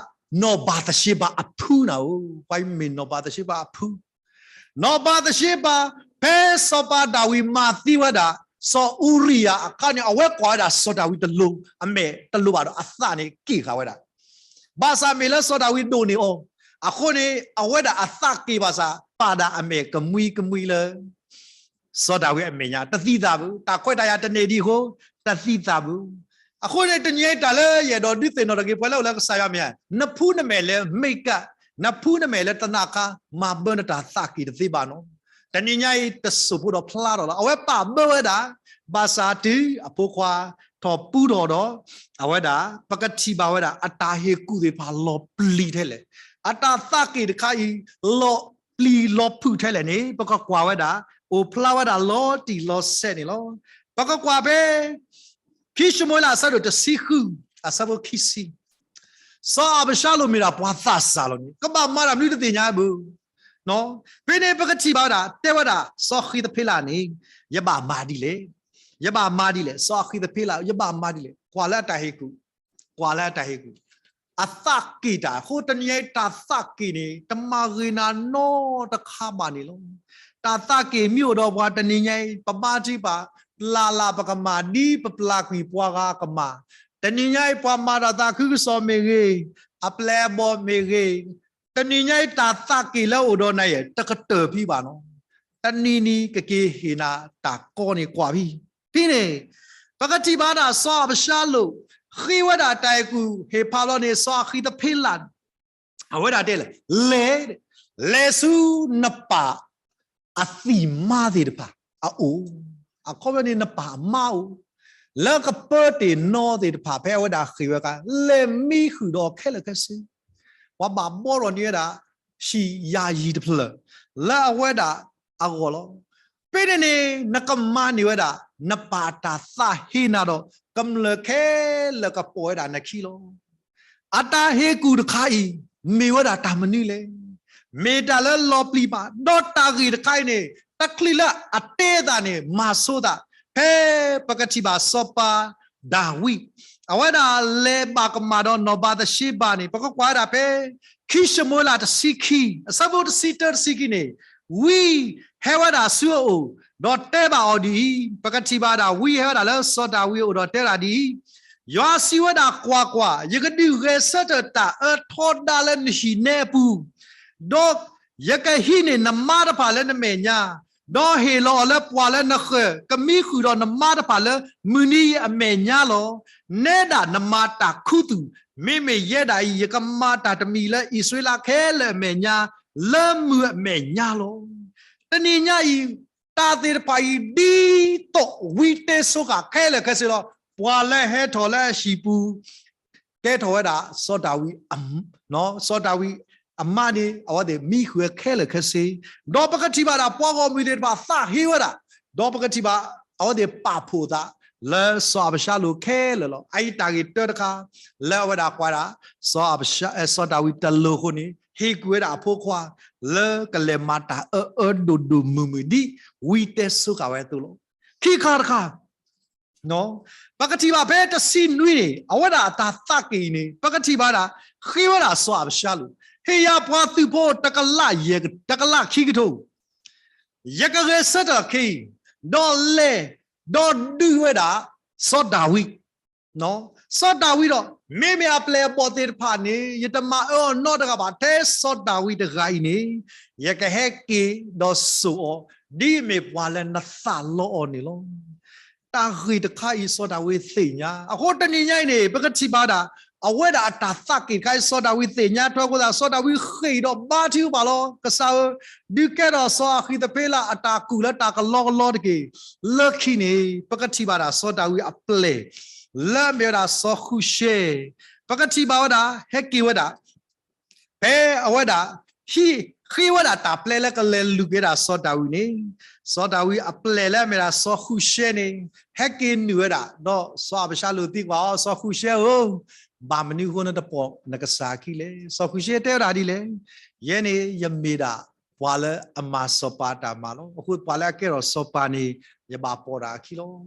နီၢ်ဘၤသရှ့ဘၤအဖုနၤဧိၤ, ပှၤမ့ၢ်နီၢ်ဘၤသရှ့ဘၤအဖု နီၢ်ဘၤသရှ့ဘၤ ဖဲစီၤပၤဒၤဝံးမၤသံဝဲဒၣ် စီၤအူရံယၤအခါန့ၣ် အဝဲကွၢ်ဝဲဒၣ်စီၤဒၤဝံးတလိၤ, အမဲာ်တလိၤဘၣ်ဒီးအသးန့ၣ်က့ၣ်ဃာ်ဝဲဒၣ်. ဘၣ်ဆၣ်မ့ၢ်လၢစီၤဒၤဝံးဒိၣ်န့ၢ်အီၤ, အဃိန့ၣ် အဝဲဒၣ်အသးက့ၣ်ဘၣ်ဆၣ် ပာ်ဒၣ်အမဲာ်ကမှံကမှံလၢ စီၤဒၤဝံးအမဲာ်ညါ တသံသးဘၣ်, တၢ်ခွဲးတၢ်ယာ်တန့ၢ်ဒံးအဃိ တသံသးဘၣ်. အဃိန့ၣ် တနံၤအံၤတၢ်လၢယအဲၣ်ဒိးဒုးသ့ၣ်နီၣ်ထီၣ်က့ၤ ပှၤလၢအိၣ်လၢကစၢ်ယွၤမဲာ်ညါ, နဖုနမဲာ်လၢ makeup, နဖုနမဲာ်လၢသနးခါ, မၤဘၢနတၢ်သးက့ၣ်တသ့ဘၣ်နီၤ. တနံၤညါအံၤတစိၢ်ဖိဒီးဖျါထီၣ်လီၤ. အဝဲပာ်ဘၢဝဲဒၣ် ဘၣ်ဆၣ်တုၤအဖိခွါထီၣ်ပူထီၣ်ဒီး အဝဲဒၣ် ပကထံၣ်ဘၣ်ဝဲဒၣ် အတၢ်ဟ့ၣ်ကူၣ်သ့ၣ်တဖၣ်လီၤပျံၤထဲလဲၣ်, အတၢ်သးက့ၣ်တခါအံၤ လီၤပျံၤလီၤဖုးထဲလဲၣ်န့ၣ် ပကကွၢ်ဝဲဒၣ် အိၣ်ဖျါဝဲဒၣ်လီၤတံၢ်လီၤဆဲးန့ၣ်လီၤ. ပကကွၢ်ဖဲ ခံၡမူၤအ့လး အဆၢဒိၣ်တဆံဃု အဆၢဖိခံဆံ, စီၤအၤဘၡါလိၣ်မ့ၢ်ဒၣ်ပှၤသးစၢ်လီၤန့ၣ် ကဘၣ်မၤတၢ်မနုၤတသ့ၣ်ညါဘၣ်. ဖဲန့ၣ်ပကထံၣ်ဘၣ်ဝဲဒၣ် တဲဝဲဒၣ် စီၤဃံးသဖ့လးန့ၣ် ယဘၣ်မၤဒ်လဲၣ်, ယဘၣ်မၤဒ်လဲၣ်, စီၤအဃံးသဖ့လး ယဘၣ်မၤဒ်လဲၣ်, ကွၢ်လၢအတၢ်ဟ့ၣ်ကူၣ်, ကွၢ်လၢအတၢ်ဟ့ၣ်ကူၣ်, အသးက့ၣ်တၢ်အဃိ တနံၤညါအံၤ တၢ်သးက့ၣ်န့ၣ် တမၤဂ့ၤနၤနီတခါဘၣ်န့ၣ်လီၤ. တၢ်သးက့ၣ်မ့ၢ်အိၣ်ဒီးပှၤတနံၤညါအံၤ ပဘါထုကဖၣ် ပျၢ်လၢ်ပကမၣ် ဒ်ပပျၢ်ကွံာ်ပှၤဂၤအကမၣ်, တနံၤညါအံၤ ပှၤမၤတၢ်သးခုကစီၣ်မ့ၢ်ဂ့ၤ, အပျဲၢ်အဘီၣ်မ့ၢ်ဂ့ၤ, တနံၤညါအံၤ တၢ်သးက့ၣ်လၢအိၣ်ဒီးနၤယဲၢ် တကတၢၢ်ဖံးဘၣ်နီၤ. တနံၤနံၤကက့ၤဟ့ၣ်နၤတၢ်ကီန့ၣ်ကွၢ်ဖံး. ဖဲန့ၣ် ပကထံၣ်ဘၣ်ဒၣ် စီၤအၤဘၡါလိၣ် ဃ့ဝဲဒၣ်တၢ်ဟ့ၣ်ကူၣ်ဟ့ၣ်ဖးဘျီန့ၣ် စီၤအဃံးသဖ့လးန့ၣ် အဝဲဒၣ်တဲလဲၣ်, လဲၤ, လဲၤဆူနပၢ်အသံၣ်မါသ့ၣ်တဖၣ်အအိၣ်, အခီပညီန့ၣ် နပၢ်အမါအိၣ်, လၢကပၢတ့ၢ်နီသ့ၣ်တဖၣ် ဖဲအဝဲဒၣ်ဃ့ၢ်ဝဲအခါ လဲၤမံဃုာ်ဒီးခဲလၢာ်ခဲဆ့, ပှၤဘၣ်ဘှီထီၣ်န့ၢ်ဝဲဒၣ် ဟံၣ်ယၤယံၤတဖျၢၣ် လၢအဝဲဒၣ်အဂီၢ်လီၤ. ဖဲန့ၣ်န့ၣ် နကမၤန့ၢ်ဝဲဒၣ် နပၢ်တၢ်သးဟ့နၤဒီး ကမျၢၢ်ခဲလၢာ်ကပိာ်ဝဲဒၣ်နခံလီၤ. အတၢ်ဟ့ၣ်ကူၣ်တခါအံၤ မ့ၢ်ဝဲဒၣ်တၢ်မနုၤလဲၣ်. မ့ၢ်တၢ်လၢလီၤပျံၤဘၣ်, ဒီးတၢ်ဂ့ၢ်တခါအံၤန့ၣ် တချုးလၢအတဲအသးန့ၣ် မၤဆိသး, ဖဲပကထံၣ်ဘၣ်စီၤပၤဒၤဝံး အဝဲဒၣ်လဲၤဘၣ်ကမၣ်ဒီးနီၢ်ဘၤသရှ့ဘၤန့ၣ် ပကကွၢ်ဝဲဒၣ်ဖဲ ခံၡမူၤအ့လးတဆံခံ အဆၢဖိတဆံတၢ တဆံခံန့ၣ် ဝံဟဲဝဲဒၣ်ဆူအအိၣ် ဒီးတဲဘၣ်အီၤဒ်အံၤ, ပကထံၣ်ဘၣ်ဒၣ် ဝံဟဲဝဲဒၣ်လၢစီၤဒၤဝံးအအိၣ်ဒီးတဲဝဲဒၣ်ဒ်အံၤ, ယွၤစံးဝဲဒၣ်, ကွၢ်ကွၢ်, ယကဒုးဂဲၤဆၢထၢၣ်တၢ်အၢထီဒါလၢနဟံၣ်နဲအပူၤ, ဒီးယကဟံးန့ၢ်နမါတဖၣ်လၢနမဲာ်ညါ, ဒီးဟ့ၣ်လီၤအီၤလၢပှၤလၢနဃၢၤကမံဃုာ်ဒီးနမါတဖၣ်လၢမုၢ်နံၤအံၤအမဲာ်ညါလီၤ. နဲဒၣ်နမၤတၢ်ခူသူၣ်, မ့မ့ၢ်ယဲဒၣ်အံၤ ယကမၤတၢ်တမံၤလၢအံၣ်စရ့လးခဲလၢာ်အမဲာ်ညါ လၢမုၢ်အမဲာ်ညါလီၤ. တနံၤညါအံၤ တၢ်သ့ၣ်တဖၣ်အံၤ ဒ်သိးဝံတဲဆိဃာ်ခဲလၢာ်ခဲဆ့လီၤ. ပှၤလၢဟဲထီၣ်လၢအဟံၣ်ပူၤ ကဲထီၣ်ဝဲဒၣ် စီၤဒၤဝံး, စီၤဒၤဝံးအမါန့ၣ် အဝဲသ့ၣ်မံဃုာ်ဝဲခဲလၢာ်ခဲဆ့, ဒီးပကထံၣ်ဘၣ်ဒၣ် ပှၤဂီၢ်မုၢ်သ့ၣ်တဖၣ်သးဟ့ဝဲဒၣ်, ဒီးပကထံၣ်ဘၣ် အဝဲသ့ၣ်ပာ်ဖှိၣ်သး လၢစီၤအၤဘၡါလိၣ်ခဲလၢာ်လီၤ. အအံၤတၢ်ဂ့ၢ်တၢတခါ လၢအဝဲဒၣ်ကွၢ်ဒၣ် စီၤဒၤဝံးတလိၣ်အဃိန့ၣ် ဟ့ၣ်ကူၣ်ဝဲဒၣ်အဖိခွါ လၢကလဲၤမၤတၢ်အၢအၢဒိၣ်ဒိၣ်မုၢ်မုၢ် ဒ်ဝံတဲဆိဃာ်ဝဲအသိးလီၤ. ခံခါတခါ ပကထံၣ်ဘၣ်ဖဲတဆံနွံန့ၣ် အဝဲဒၣ်အတၢ်သးက့ၤအံၤန့ၣ် ပကထံၣ်ဘၣ်ဒၣ် ဃ့ဝဲဒၣ်စီၤအၤဘၡါလိၣ်, ဟ့ၣ်ယၤပှၤသုးဖိတကလးယဲၢ်, တကလးခံကထိ, ယကဂဲၤဆၢထၢၣ်ခဲအံၤ, ဒီးလဲၤ, ဒီးဒုးဝဲဒၣ် စီၤဒၤဝံး စီၤဒၤဝံးဒီး မ့မ့ၢ်အပျဲၢ်အဘီၣ်သ့ၣ်တဖၣ်န့ၣ် ယတမၤအၢအီၤနီတဂၤဘၣ်, ထဲစီၤဒၤဝံးတဂၤအံၤန့ၣ် ယကဟဲက့ၤဒီးစိာ်အီၤ ဒ်အမ့ၢ်ပှၤလၢနသးလီအီၤန့ၣ်လီၤ. တၢ်ဂ့ၢ်တခါအံၤ စီၤဒၤဝံးသ့ၣ်ညါ, အဃိတနံၤညါအံၤန့ၣ် ပကထံၣ်ဘၣ်ဒၣ် အဝဲဒၣ်အတၢ်သးက့ၤတခါအံၤ စီၤဒၤဝံးသ့ၣ်ညါထွဲအဃိသတး စီၤဒၤဝံးဃ့ၢ်ဒီးဘါထုကဖၣ်လီၤ. ကစၢ်ဧၢ, ဒုးကဲထီၣ်စီၤအဃံးသဖ့လးအတၢ်ကူၣ်လၢတၢ်ကလီကလီတက့ၢ်. လၢခံန့ၣ် ပကထံၣ်ဘၣ်ဒၣ်စီၤဒၤဝံးအပျဲၢ် လၢအမ့ၢ်ဝဲဒၣ်စီၤဃုၣ်ရှဲ, ပကထံၣ်ဘၣ်ဝဲဒၣ် ဟဲက့ၤဝဲဒၣ် ဖဲအဝဲဒၣ် ဟံးဃ့ဝဲဒၣ်တၢ်ပျဲလၢ ကလဲၤလူၤက့ၤဒၣ်စီၤဒၤဝံးန့ၣ်, စီၤဒၤဝံးအပျဲၢ်လၢအမ့ၢ်ဒၣ်စီၤဃုၣ်ရှဲန့ၣ် ဟဲက့ၤနုာ်ဝဲဒၣ် ဒီးစီၤအၤဘၡါလိၣ်သံကွၢ်အီၤ, စီၤဃုၣ်ရှဲဧၢ, ဘၣ်မနုၤအဃိနတပိာ်နကစၢ်အခံလဲၣ်. စီၤဃုၣ်ရှဲတဲဝဲဒၣ်ဒ်လဲၣ်, ယဲန့ၣ်ယမ့ၢ်ဒၣ်ပှၤလၢအမၤစီၤပၤတၢ်မၤလီၤ. အဃိပှၤလၢအကဲထီၣ်စီၤပၤန့ၣ် ယဘၣ်ပိာ်တၢ်အခံလီၤ.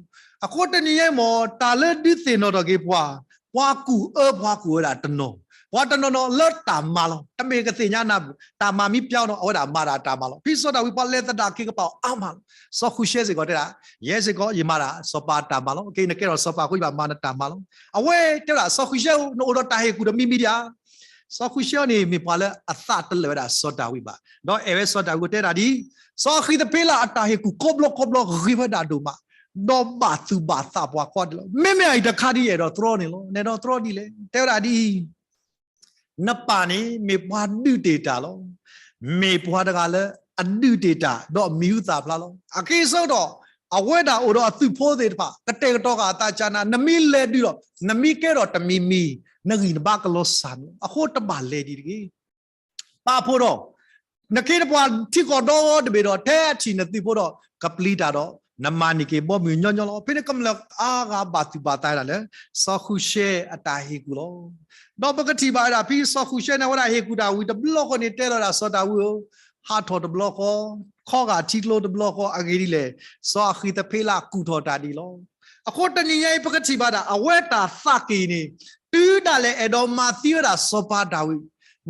အဃိတနံၤညါအံၤမ့ၢ် တၢ်လၢဒုးသ့ၣ်နီၣ်ထီၣ်က့ၤပှၤ, ပှၤကူၣ်အၢပှၤကူၣ်ဝဲဒၣ်တနီၤ, ပှၤတနီၤနီၤလၢတၢ်မၤလီၤ. တမ့ၢ်ကသ့ၣ်ညါနၤ, တၢ်မၤမ့ၢ်ပျါနီၤ အဝဲဒၣ်မၤဒၣ်တၢ်မၤလီၤ. ဖဲစီၤဒၤဝံးပှၤလဲၤသဒၣ်က့ၤကပာ်အီၤအါမးလီၤ. စီၤဃုၣ်ရှဲစ့ၢ်ကီးတဲဒၣ်, ယဲစ့ၢ်ကီးယမၤဒၣ်စီၤပၤတၢ်မၤလီၤ. က့ၤနကဲထီၣ်စီၤပၤအဃိ ယဘၣ်မၤနတၢ်မၤလီၤ. အဝဲတဲဝဲဒၣ် စီၤဃုၣ်ရှဲဧၢ, နအိၣ်ဒီးတၢ်ဟ့ၣ်ကူၣ်တမံၤမံၤဒံးဧါ. စီၤဃုၣ်ရှဲန့ၣ် မ့ၢ်ပှၤလၢအသးတလၢာ်ဝဲဒၣ်စီၤဒၤဝံးဘၣ်, ဒီးအဲၣ်ဝဲစီၤဒၤဝံးတဲဒၣ်ဒ်အံၤ, စီၤအဃံးသဖ့လးအတၢ်ဟ့ၣ်ကူၣ်ကိးဘျီကိးဘျီဂ့ၤဝဲဒၣ်ဒိၣ်မး, ဒီးဘၣ်သူၣ်ဘၣ်သးပှၤကိးဂၤဒဲးလီၤ. မ့မ့ၢ်အအံၤတခါဒ်ယအဲၣ်ဒိးတြီန့ၣ်လီၤ. နအဲၣ်ဒိးတြီဒ်လဲၣ်. တဲဝဲဒၣ်ဒ်အံၤ, နပၢ်န့ၣ်မ့ၢ်ပှၤဒုးတ့ၢ်တၢ်လီၤ. မ့ၢ်ပှၤတဂၤလၢ အဒုးတ့ၢ်တၢ် ဒီးမံၤဟူသၣ်ဖျါလီၤ. အက့ၤဆၢကတီၢ် အဝဲဒၣ်အိၣ်ဒီးအသုးဖိသ့ၣ်တဖၣ် ကတဲာ်ကတီၤဃာ်အသးကၢ်နၤ, နမ့ၢ်လဲၤဒုးဒီး နမ့ၢ်ကဲထီၣ်တမံၤမံၤ နဂံၢ်နဘါကလီၤစၢ်န့ၣ်လီၤ. အဃိတဘၣ်လဲၤဒ်တဂ့ၤ ပာ်ဖှိၣ်ဒီး နခ့နပှၤထံကီၢ်ဒီတဘ့ၣ်ဒီး ထဲအထံၣ်နသုးဖိဒီး ကပျံၤတၢ်ဒီး နမၤန့ၢ်က့ၤဘီမုၢ်ညီညီလီၤ. ဖဲန့ၣ်ကမျၢၢ်အါဂၤဘၣ်သူၣ်ဘၣ်သးဒၣ်လၢ စီၤဃုၣ်ရှဲအတၢ်ဟ့ၣ်ကူၣ်လီၤ. ဒီးပကထံၣ်ဘၣ်ဝဲဒၣ် ဖဲစီၤဃုၣ်ရှဲန့ၣ် အဝဲဒၣ်ဟ့ၣ်ကူၣ်တၢ်ဝံၤတဘျီဃီန့ၣ် တဲလီၤဒၣ်စီၤဒၤဝံးဧၢ, ဟးထီၣ်တဘျီဃီ, ခီဂာ်ထံကျိတဘျီဃီ အဂ့ၢ်ဒ်လဲၣ်, စီၤအဃံသဖ့လးကူၣ်ထီၣ်တၢ်ဒ်လီၤ. အဃိတနံၤညါအံၤ ပကထံၣ်ဘၣ်ဒၣ် အဝဲတၢ်သးက့ၢ်န့ၣ် တုၤဒၣ်လဲာ်အဲၣ်ဒိးမၤသံဝဲဒၣ်စီၤပၤဒၤဝံး,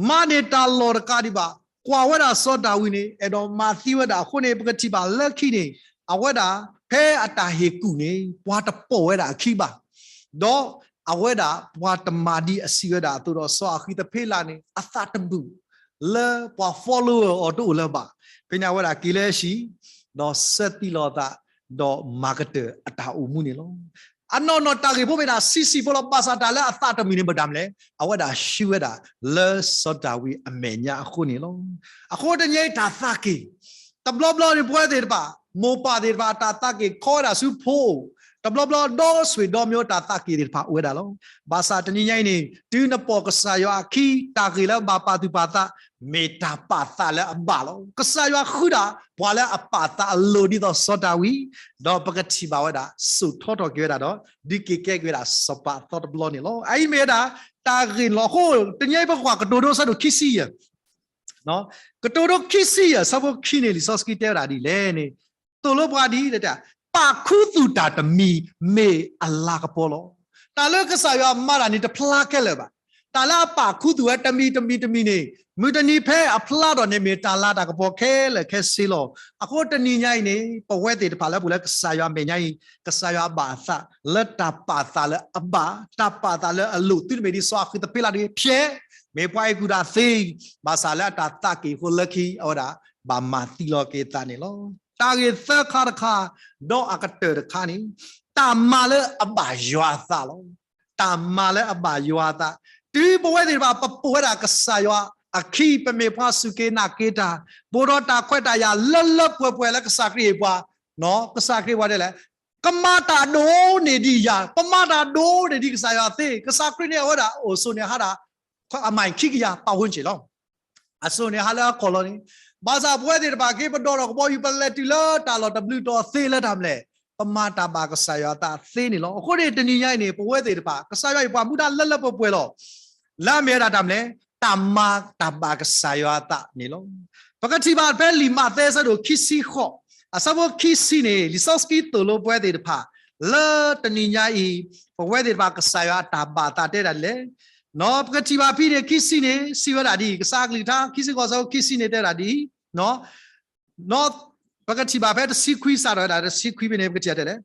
မၤန့ၢ်တၢ်လီၢ်တကးဒံးဘၣ်, ကွၢ်ဝဲဒၣ်စီၤဒၤဝံးန့ၣ် အဲၣ်ဒိးမၤသံဝဲဒၣ်အဃိန့ၣ် ပကထံၣ်ဘၣ်လၢခံန့ၣ် အဝဲဒၣ်ဖဲအတၢ်ဟ့ၣ်ကူၣ်န့ၣ် ပှၤတပိာ်ဝဲဒၣ်အခံဘၣ်, ဒီးအဝဲဒၣ်ပှၤတမၤဒ်အစံးဝဲဒၣ်အသိးဒီး စီၤအဃံသဖ့လးန့ၣ် အသးတမုာ် လၢပှၤ follower အီၤတအိၣ်လၢၤဘၣ်. ဖဲန့ၣ်အဝဲဒၣ်က့ၤလၢဟံၣ် ဒီးဆၢသံလီၤအသး ဒီးမၤကတၢၢ်အတၢ်အိၣ်မူန့ၣ်လီၤ. အနီၢ်နီၢ်တၢ်ဂ့ၢ်ဖိမ့ၢ်ဒၣ်ဆံးဆံးဖိလီၤ. ဘၣ်ဆၣ်တၢ်လၢအသးတမုာ်န့ၣ်မတၤမလဲၣ်, အဝဲဒၣ်ဟံးဝဲဒၣ်လၢစီၤဒၤဝံးအမဲာ်ညါအဃိန့ၣ်လီၤ. အဃိတနံၤအံၤတၢ်သးက့ၢ် တဘျီဘျီန့ၣ် ပဝဲသ့ၣ်တဖၣ် မိၢ်ပၢ်သ့ၣ်တဖၣ် တၢ်သးက့ၢ်ခီဝဲဒၣ်ဆူဖိအိၣ်, တဘျီဘျီဒီဆွေဒီမျိုးတၢ်သးက့ၢ်သ့ၣ်တဖၣ်အိၣ်ဝဲဒၣ်လီၤ. ဘၣ်ဆၣ်တနံၤညါအံၤန့ၣ် တုၤနပိာ်ကစၢ်ယွၤအခံ တၢ်ဂ့ၢ်လၢဘၣ်ပာ်သူၣ်ပာ်သး မ့ၢ်တၢ်ပာ်သးလၢအဘၣ်လီၤ. ကစၢ်ယွၤဃုဒၣ် ပှၤလၢအပာ်သးအလိၤဒ်သိးစီၤဒၤဝံး, ဒီးပကထံၣ်ဘၣ်ဝဲဒၣ် စိာ်ထီထီၣ်က့ၤဝဲဒၣ်ဒီး ဒုးက့ၤကဲက့ၤဝဲဒၣ်စီၤပၤအသီတဘျီန့ၣ်လီၤ. အအံၤမ့ၢ်ဝဲဒၣ် တၢ်ဂ့ၢ်န့ၣ်လီၤ. အဃိ တနံၤအံၤပကွၢ်ကတိၤဒိဆၢဒိၣ်ခံဆံယဲၢ် ကတိၤဒိခံဆံယဲၢ် ဆၢဖိခံန့ၣ် လံာ်စီဆှံတဲဝဲဒၣ်ဒ်လဲၣ်န့ၣ်, သိၣ်လိပှၤဒ်လဲၣ်, ပာ်ခူသူၣ်တၢ်တမံၤ မ့ၢ်အလၤကပီၤလီၤ. တၢ်လၢကစၢ်ယွၤမၤတၢ်န့ၣ် တဖျါခဲလၢာ်ဘၣ်. တၢ်လၢအပာ်ခူသူၣ်ဝဲတမံၤတမံၤတမံၤန့ၣ် မုၢ်တနံၤဖဲအဖျါထီၣ်န့ၣ် မ့ၢ်တၢ်လၤတၢ်ကပီၤခဲလၢာ်ခဲဆ့လီၤ. အဃိတနံၤညါအံၤန့ၣ် ပဝဲသ့ၣ်တဖၣ်လၢပအိၣ်လၢကစၢ်ယွၤမဲာ်ညါအံၤ ကစၢ်ယွၤဘၣ်အသးလၢတၢ်ပာ်သးလၢအဘၣ်, တၢ်ပာ်သးလၢအလိၤ သုတမ့ၢ်ဒ်စီၤအဃံသဖ့လးတဂ့ၤ ဖျဲး, မ့ၢ်ပှၤဟ့ၣ်ကူၣ်တၢ်သ့, ဘၣ်ဆၣ်လၢအတၢ်သးက့ၢ်အဃိလၢခံ အဝဲဒၣ်ဘၣ်မၤသံလီၤက့ၤအသးန့ၣ်လီၤ. တၢ်ဂ့ၢ်သၢခါတခါ ဒီးအကတၢၢ်တခါန့ၣ် တၢ်မၤလၢအဘၣ်ယွၤအသးလီၤ. တၢ်မၤလၢအဘၣ်ယွၤအသး, တုၤပဝဲသ့ၣ်တဖၣ် ပပိာ်ဝဲဒၣ်ကစၢ်ယွၤအခံ ပမ့ၢ်ပှၤစူၢ်က့ၤနာ်က့ၤတၢ်, ပအိၣ်ဒီးတၢ်ခွဲးတၢ်ယာ်လၢလၢပှဲၤပှဲၤလၢကစၢ်ခရံာ်အံၤပှၤ, ကစၢ်ခရံာ်ပှၤဒ်လဲၣ်, ကမၤတၢ်ဒိၣ်န့ၢ်ဒံးယၤ, ပမၤတၢ်ဒိၣ်န့ၢ်ဒံးကစၢ်ယွၤသ့, ကစၢ်ခရံာ်န့ၣ် အဝဲဒၣ်အိၣ်ဆိးန့ၢ်ဟးဒၣ် အမံၤခံကယၤ ပတ်ဝန်းကျင်လီၤ. အစိၤန့ၣ်ဟးလၢအခီၣ်လီၤန့ၣ်, ဘၣ်ဆၣ်ပဝဲသ့ၣ်တဖၣ်က့ၤ ပဒိးထီၣ်ကဘီယူၤ ပလဲၤတုၤလၢတၢ်လီၢ်တဘျုးတီၤသ့လၢတၢ်မနုၤလဲၣ်, ပမၤတၢ်ဘၣ်ကစၢ်ယွၤအသးသ့န့ၣ်လီၤ. အဃိန့ၣ် တနံၤညါအံၤန့ၣ် ပဝဲသ့ၣ်တဖၣ် ကစၢ်ယွၤအံၤပှၤမူဒါလၢလၢပှဲၤပှဲၤလီၤ. လၢအမ့ၢ်ဝဲဒၣ်တၢ်မနုၤလဲၣ်, တၢ်မၤတၢ်ဘၣ်ကစၢ်ယွၤအသးန့ၣ်လီၤ. ပကထံၣ်ဘၣ်ဖဲလံာ်မးသဲအဆၢဒိၣ်ခံဆံဃိး အဆၢဖိခံဆံန့ၣ် လံာ်စီဆှံသိၣ်လိပဝဲသ့ၣ်တဖၣ် လၢတနံၤညါအံၤ ပဝဲသ့ၣ်တဖၣ်ကစၢ်ယွၤအတၢ်ဘၣ်အသးတဲဒၣ်ဒ်လဲၣ်. ပကထံၣ်ဘၣ်ဖဲန့ၣ် ခံဆံန့ၣ် စံးဝဲဒၣ်ဒ်အံၤ, ကစၢ်အကလုၢ်ကထါ ခံဆံဃိး အဆၢဖိခံဆံန့ၣ်တဲဝဲဒၣ်ဒ်အံၤ, ပကထံၣ်ဘၣ်ဖဲတဆံခွံ စးထီၣ်ဝဲဒၣ်တဆံခွံဖဲန့ၣ် ပကထံၣ်တဲလဲၣ်,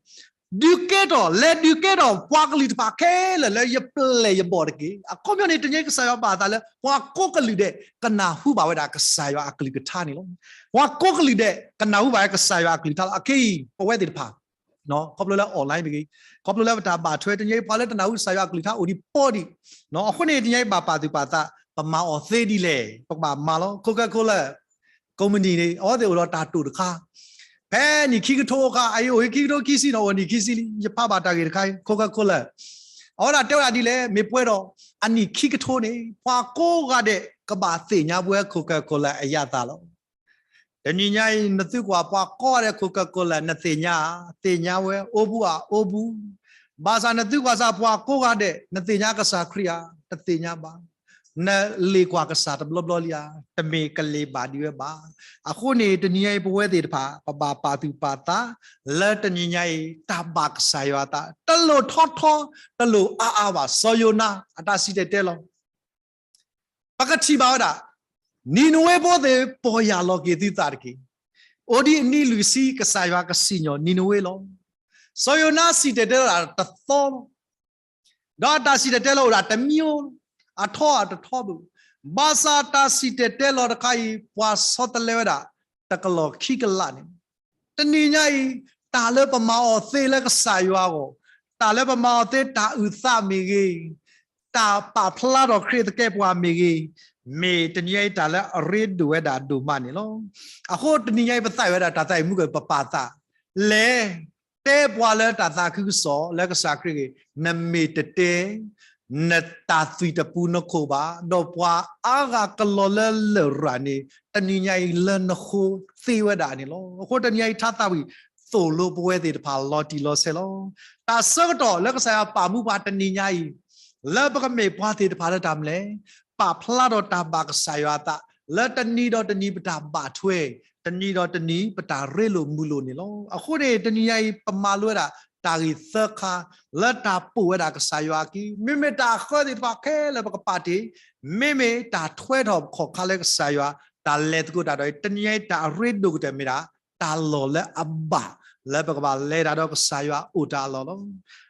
ဒုးကဲထီၣ် လဲၤဒုးကဲထီၣ်ပှၤကလုာ်တဖၣ်ခဲလၢာ်လၢယပျဲၢ်ယဘီၣ်တက့ၢ်. အခီပညီန့ၣ် တနံၤညါအံၤကစၢ်ယွၤဘၣ်အသးလၢ ပှၤကိးကလုာ်ဒဲး ကနၢ်ဟူဘၣ်ဝဲဒၣ်ကစၢ်ယွၤအကလုၢ်ကထါန့ၣ်လီၤ. ပှၤကိးကလုာ်ဒဲး ကနၢ်ဟူဘၣ်ဝဲကစၢ်ယွၤအကလုၢ်ကထါလီၤ. အခဲအံၤ ပဝဲသ့ၣ်တဖၣ် ခီဖျိလၢ online မ့ၢ်ဂ့ၤ, ခီဖျိလၢပတၢ်ဘၣ်ထွဲ တနံၤညါအံၤ ပှၤလၢတနၢ်ဟူကစၢ်ယွၤအကလုၢ်ကထါအိၣ်ဒံးပီဒံး, အဃိန့ၣ် တနံၤညါအံၤဘၣ်ပာ်သူၣ်ပာ်သး ပမၤအီၤသ့ဒ်လဲၣ်, ပကဘၣ်မၤလီၤ. Coca-Cola ကိးမုၢ်နံၤန့ၣ် အဝဲသ့ၣ်အိၣ်ဒီးတၢ်တိာ်တခါ, ဖဲနံၣ်ခံကထိအခါ အအံၤအိၣ်ခံကထိခံဆံနီၤ အိၣ်နံၣ်ခံဆံလံ, ယဖးဘၣ်တၢ်ဂ့ၢ်တခါအံၤ Coca-Cola အဝဲဒၣ်တဲဝဲဒၣ်ဒ်လဲၣ်, မ့ၢ်ပှဲၤဒီး အနံၣ်ခံကထိန့ၣ် ပှၤကိးဂၤဒဲး ကဘၣ်သ့ၣ်ညါပဝဲ Coca-Cola အရသာလီၤ. တနံၤညါအံၤ နသုကွၢ်ပှၤကိးဂၤဒဲး Coca-Cola နသ့ၣ်ညါဧါ, သ့ၣ်ညါဝဲ အိၣ်ဘူးဧါ, အိၣ်ဘူး. ဘၣ်ဆၣ်နသုကွၢ်စၢ်ပှၤကိးဂၤဒဲး နသ့ၣ်ညါကစၢ်ခရံာ်ဧါ, တသ့ၣ်ညါဘၣ်. နလ့ၣ်ကွၢ်ကစၢ်တဘျီဘျီလံဧါ, တမ့ၢ်ကလ့ၣ်ဘၣ်ဒံးဝဲဘၣ်. အဃိန့ၣ် တနံၤညါအံၤ ပဝဲသ့ၣ်တဖၣ် ပဘၣ်ပာ်သူၣ်ပာ်သး လၢတနံၤညါအံၤ တၢ်ဘၣ်ကစၢ်ယွၤအသး တလိၣ်ထီထီ တလိၣ်အါအါဘၣ်. စီၤယိၤနါ အတၢ်စံၣ်တဲၤတဲလီၤ ပကထံၣ်ဘၣ်ဝဲဒၣ်, နံၤနဝ့ဖိသ့ၣ် ပီၢ်ယၢ်လီၤက့ၤသုသးတက့ၢ်. အိၣ်ဒံးအနံၤလွံၢ်ဆံ ကစၢ်ယွၤကစံၣ်ညီၣ်နံၤနဝ့လီၤ. စီၤယိၤနါစံၣ်တဲၤတဲလီၤတသီလီၤ. ဒီးအတၢ်စံၣ်တဲၤတဲလီၤအိၣ်ဒၣ်တမံၤဧိၤ, အထီအတထီဘၣ်. ဘၣ်ဆၣ်တၢ်စံၣ်တဲၤတဲလီၤတခါအံၤ ပှၤဆီတလဲဝဲဒၣ် တကလီၢ်ခံကလးန့ၣ် တနံၤညါအံၤ တၢ်လၢပမၤအီၤသ့လၢကစၢ်ယွၤအဂီၢ်, တၢ်လၢပမၤအီၤသ့တၢ်အုၣ်သးမ့ၢ်ဂ့ၤ, တၢ်ပာ်ဖျါထီၣ်ခရံာ်သကဲးပဝးမ့ၢ်ဂ့ၤ, မ့ၢ်တနံၤညါအံၤတၢ်လၢအရ့ဒိၣ်ဝဲဒၣ်ဒိၣ်မးန့ၣ်လီၤ. အဃိတနံၤညါအံၤ ပသးဝဲဒၣ်တၢ်သးအံၤမူက ပပာ်သး, လဲၤတဲပှၤလၢတၢ်သးခုကစီၣ်လၢကစၢ်ခရံာ်ဂ့ၤ, နမ့ၢ်တတဲ နတၢ်သွံၣ်တပူၤနခိၣ်ဘၣ်, ဒီးပှၤအါဂၤကလီၤလၢလရာ်န့ၣ် တနံၤညါအံၤလၢနဃိသ့ဝဲဒၣ်န့ၣ်လီၤ. အဃိတနံၤညါအံၤ ထါသးဝံၣ်သိၣ်လိပဝဲသ့ၣ်တဖၣ်လီၤတံၢ်လီၤဆဲးလီၤ. တၢ်ဆၢကတီၢ်လၢကစၢ်ယွၤပာ်မူပှၤတနံၤညါအံၤ, လၢပကမ့ၢ်ပှၤသ့ၣ်တဖၣ်လၢတၢ်မနုၤလဲၣ်, ပာ်ဖျါထီၣ်တၢ်ဘၣ်ကစၢ်ယွၤအသး, လၢတနံၤဒီးတနံၤပတၢ်ဘၣ်ထွဲ, တနံၤဒီးတနံၤပတၢ်ရ့လိာ်မုာ်လိာ်န့ၣ်လီၤ. အဃိန့ၣ် တနံၤညါအံၤ ပမၤလိဝဲဒၣ် တၢ်ဂ့ၢ်သၢခါ လၢတၢ်ပိာ်ဝဲဒၣ်ကစၢ်ယွၤအခံ, မ့မ့ၢ်တၢ်ဃၢသ့ၣ်တဖၣ်ခဲလၢာ်ပကပာ်တ့ၢ်, မ့မ့ၢ်တၢ်ထွဲထီၣ်ခီၣ်ခါလၢကစၢ်ယွၤ တၢ်လဲၤသကိးတၢ်ဒီးအံၤ တနံၤညါအံၤ တၢ်အရ့ဒိၣ်ကတၢၢ်မ့ၢ်ဒၣ် တၢ်လီၢ်လၢအဘၣ် လၢပကဘၣ်လဲၤတၢ်ဒီးကစၢ်ယွၤအိၣ်တၢ်အလီၢ်လီ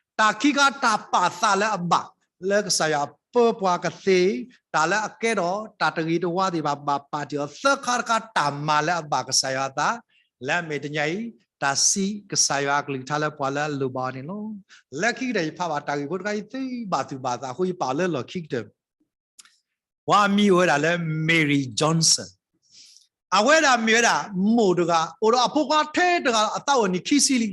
ၤ. တၢ်ခံခါ တၢ်ပာ်သးလၢအဘၣ် လၢကစၢ်ယွၤပၢပှၤကသ့, တၢ်လၢအကဲထီၣ် တၢ်တဂ့ၤတဝါသ့ၣ်တဖၣ် ဘၣ်ပာ်တ့ၢ်အီၤ, သၢခါတခါ တၢ်မၤလၢအဘၣ်ကစၢ်ယွၤအသး, လၢအမ့ၢ်တနံၤညါအံၤ တၢ်စံးကစၢ်ယွၤအကလုၢ်ကထါလၢပှၤလၢအလိၣ်ဘၣ်အီၤန့ၣ်လီၤ. လၢခံကတၢၢ် ယဖးဘၣ်တၢ်ဂ့ၢ်ဖိတခါအံၤ သုဘၣ်သူၣ်ဘၣ်သးအဃိ ယပာ်အီၤလၢလီၢ်ခံကတၢၢ် ပှၤအမံၤအိၣ်ဝဲဒၣ်လၢ Mary Johnson, အဝဲဒၣ်မ့ၢ်ဝဲဒၣ်မိၢ်တဂၤ အိၣ်ဒီးအဖိခွါထဲတဂၤ အသးအိၣ်နံၣ်ခံဆံလံ.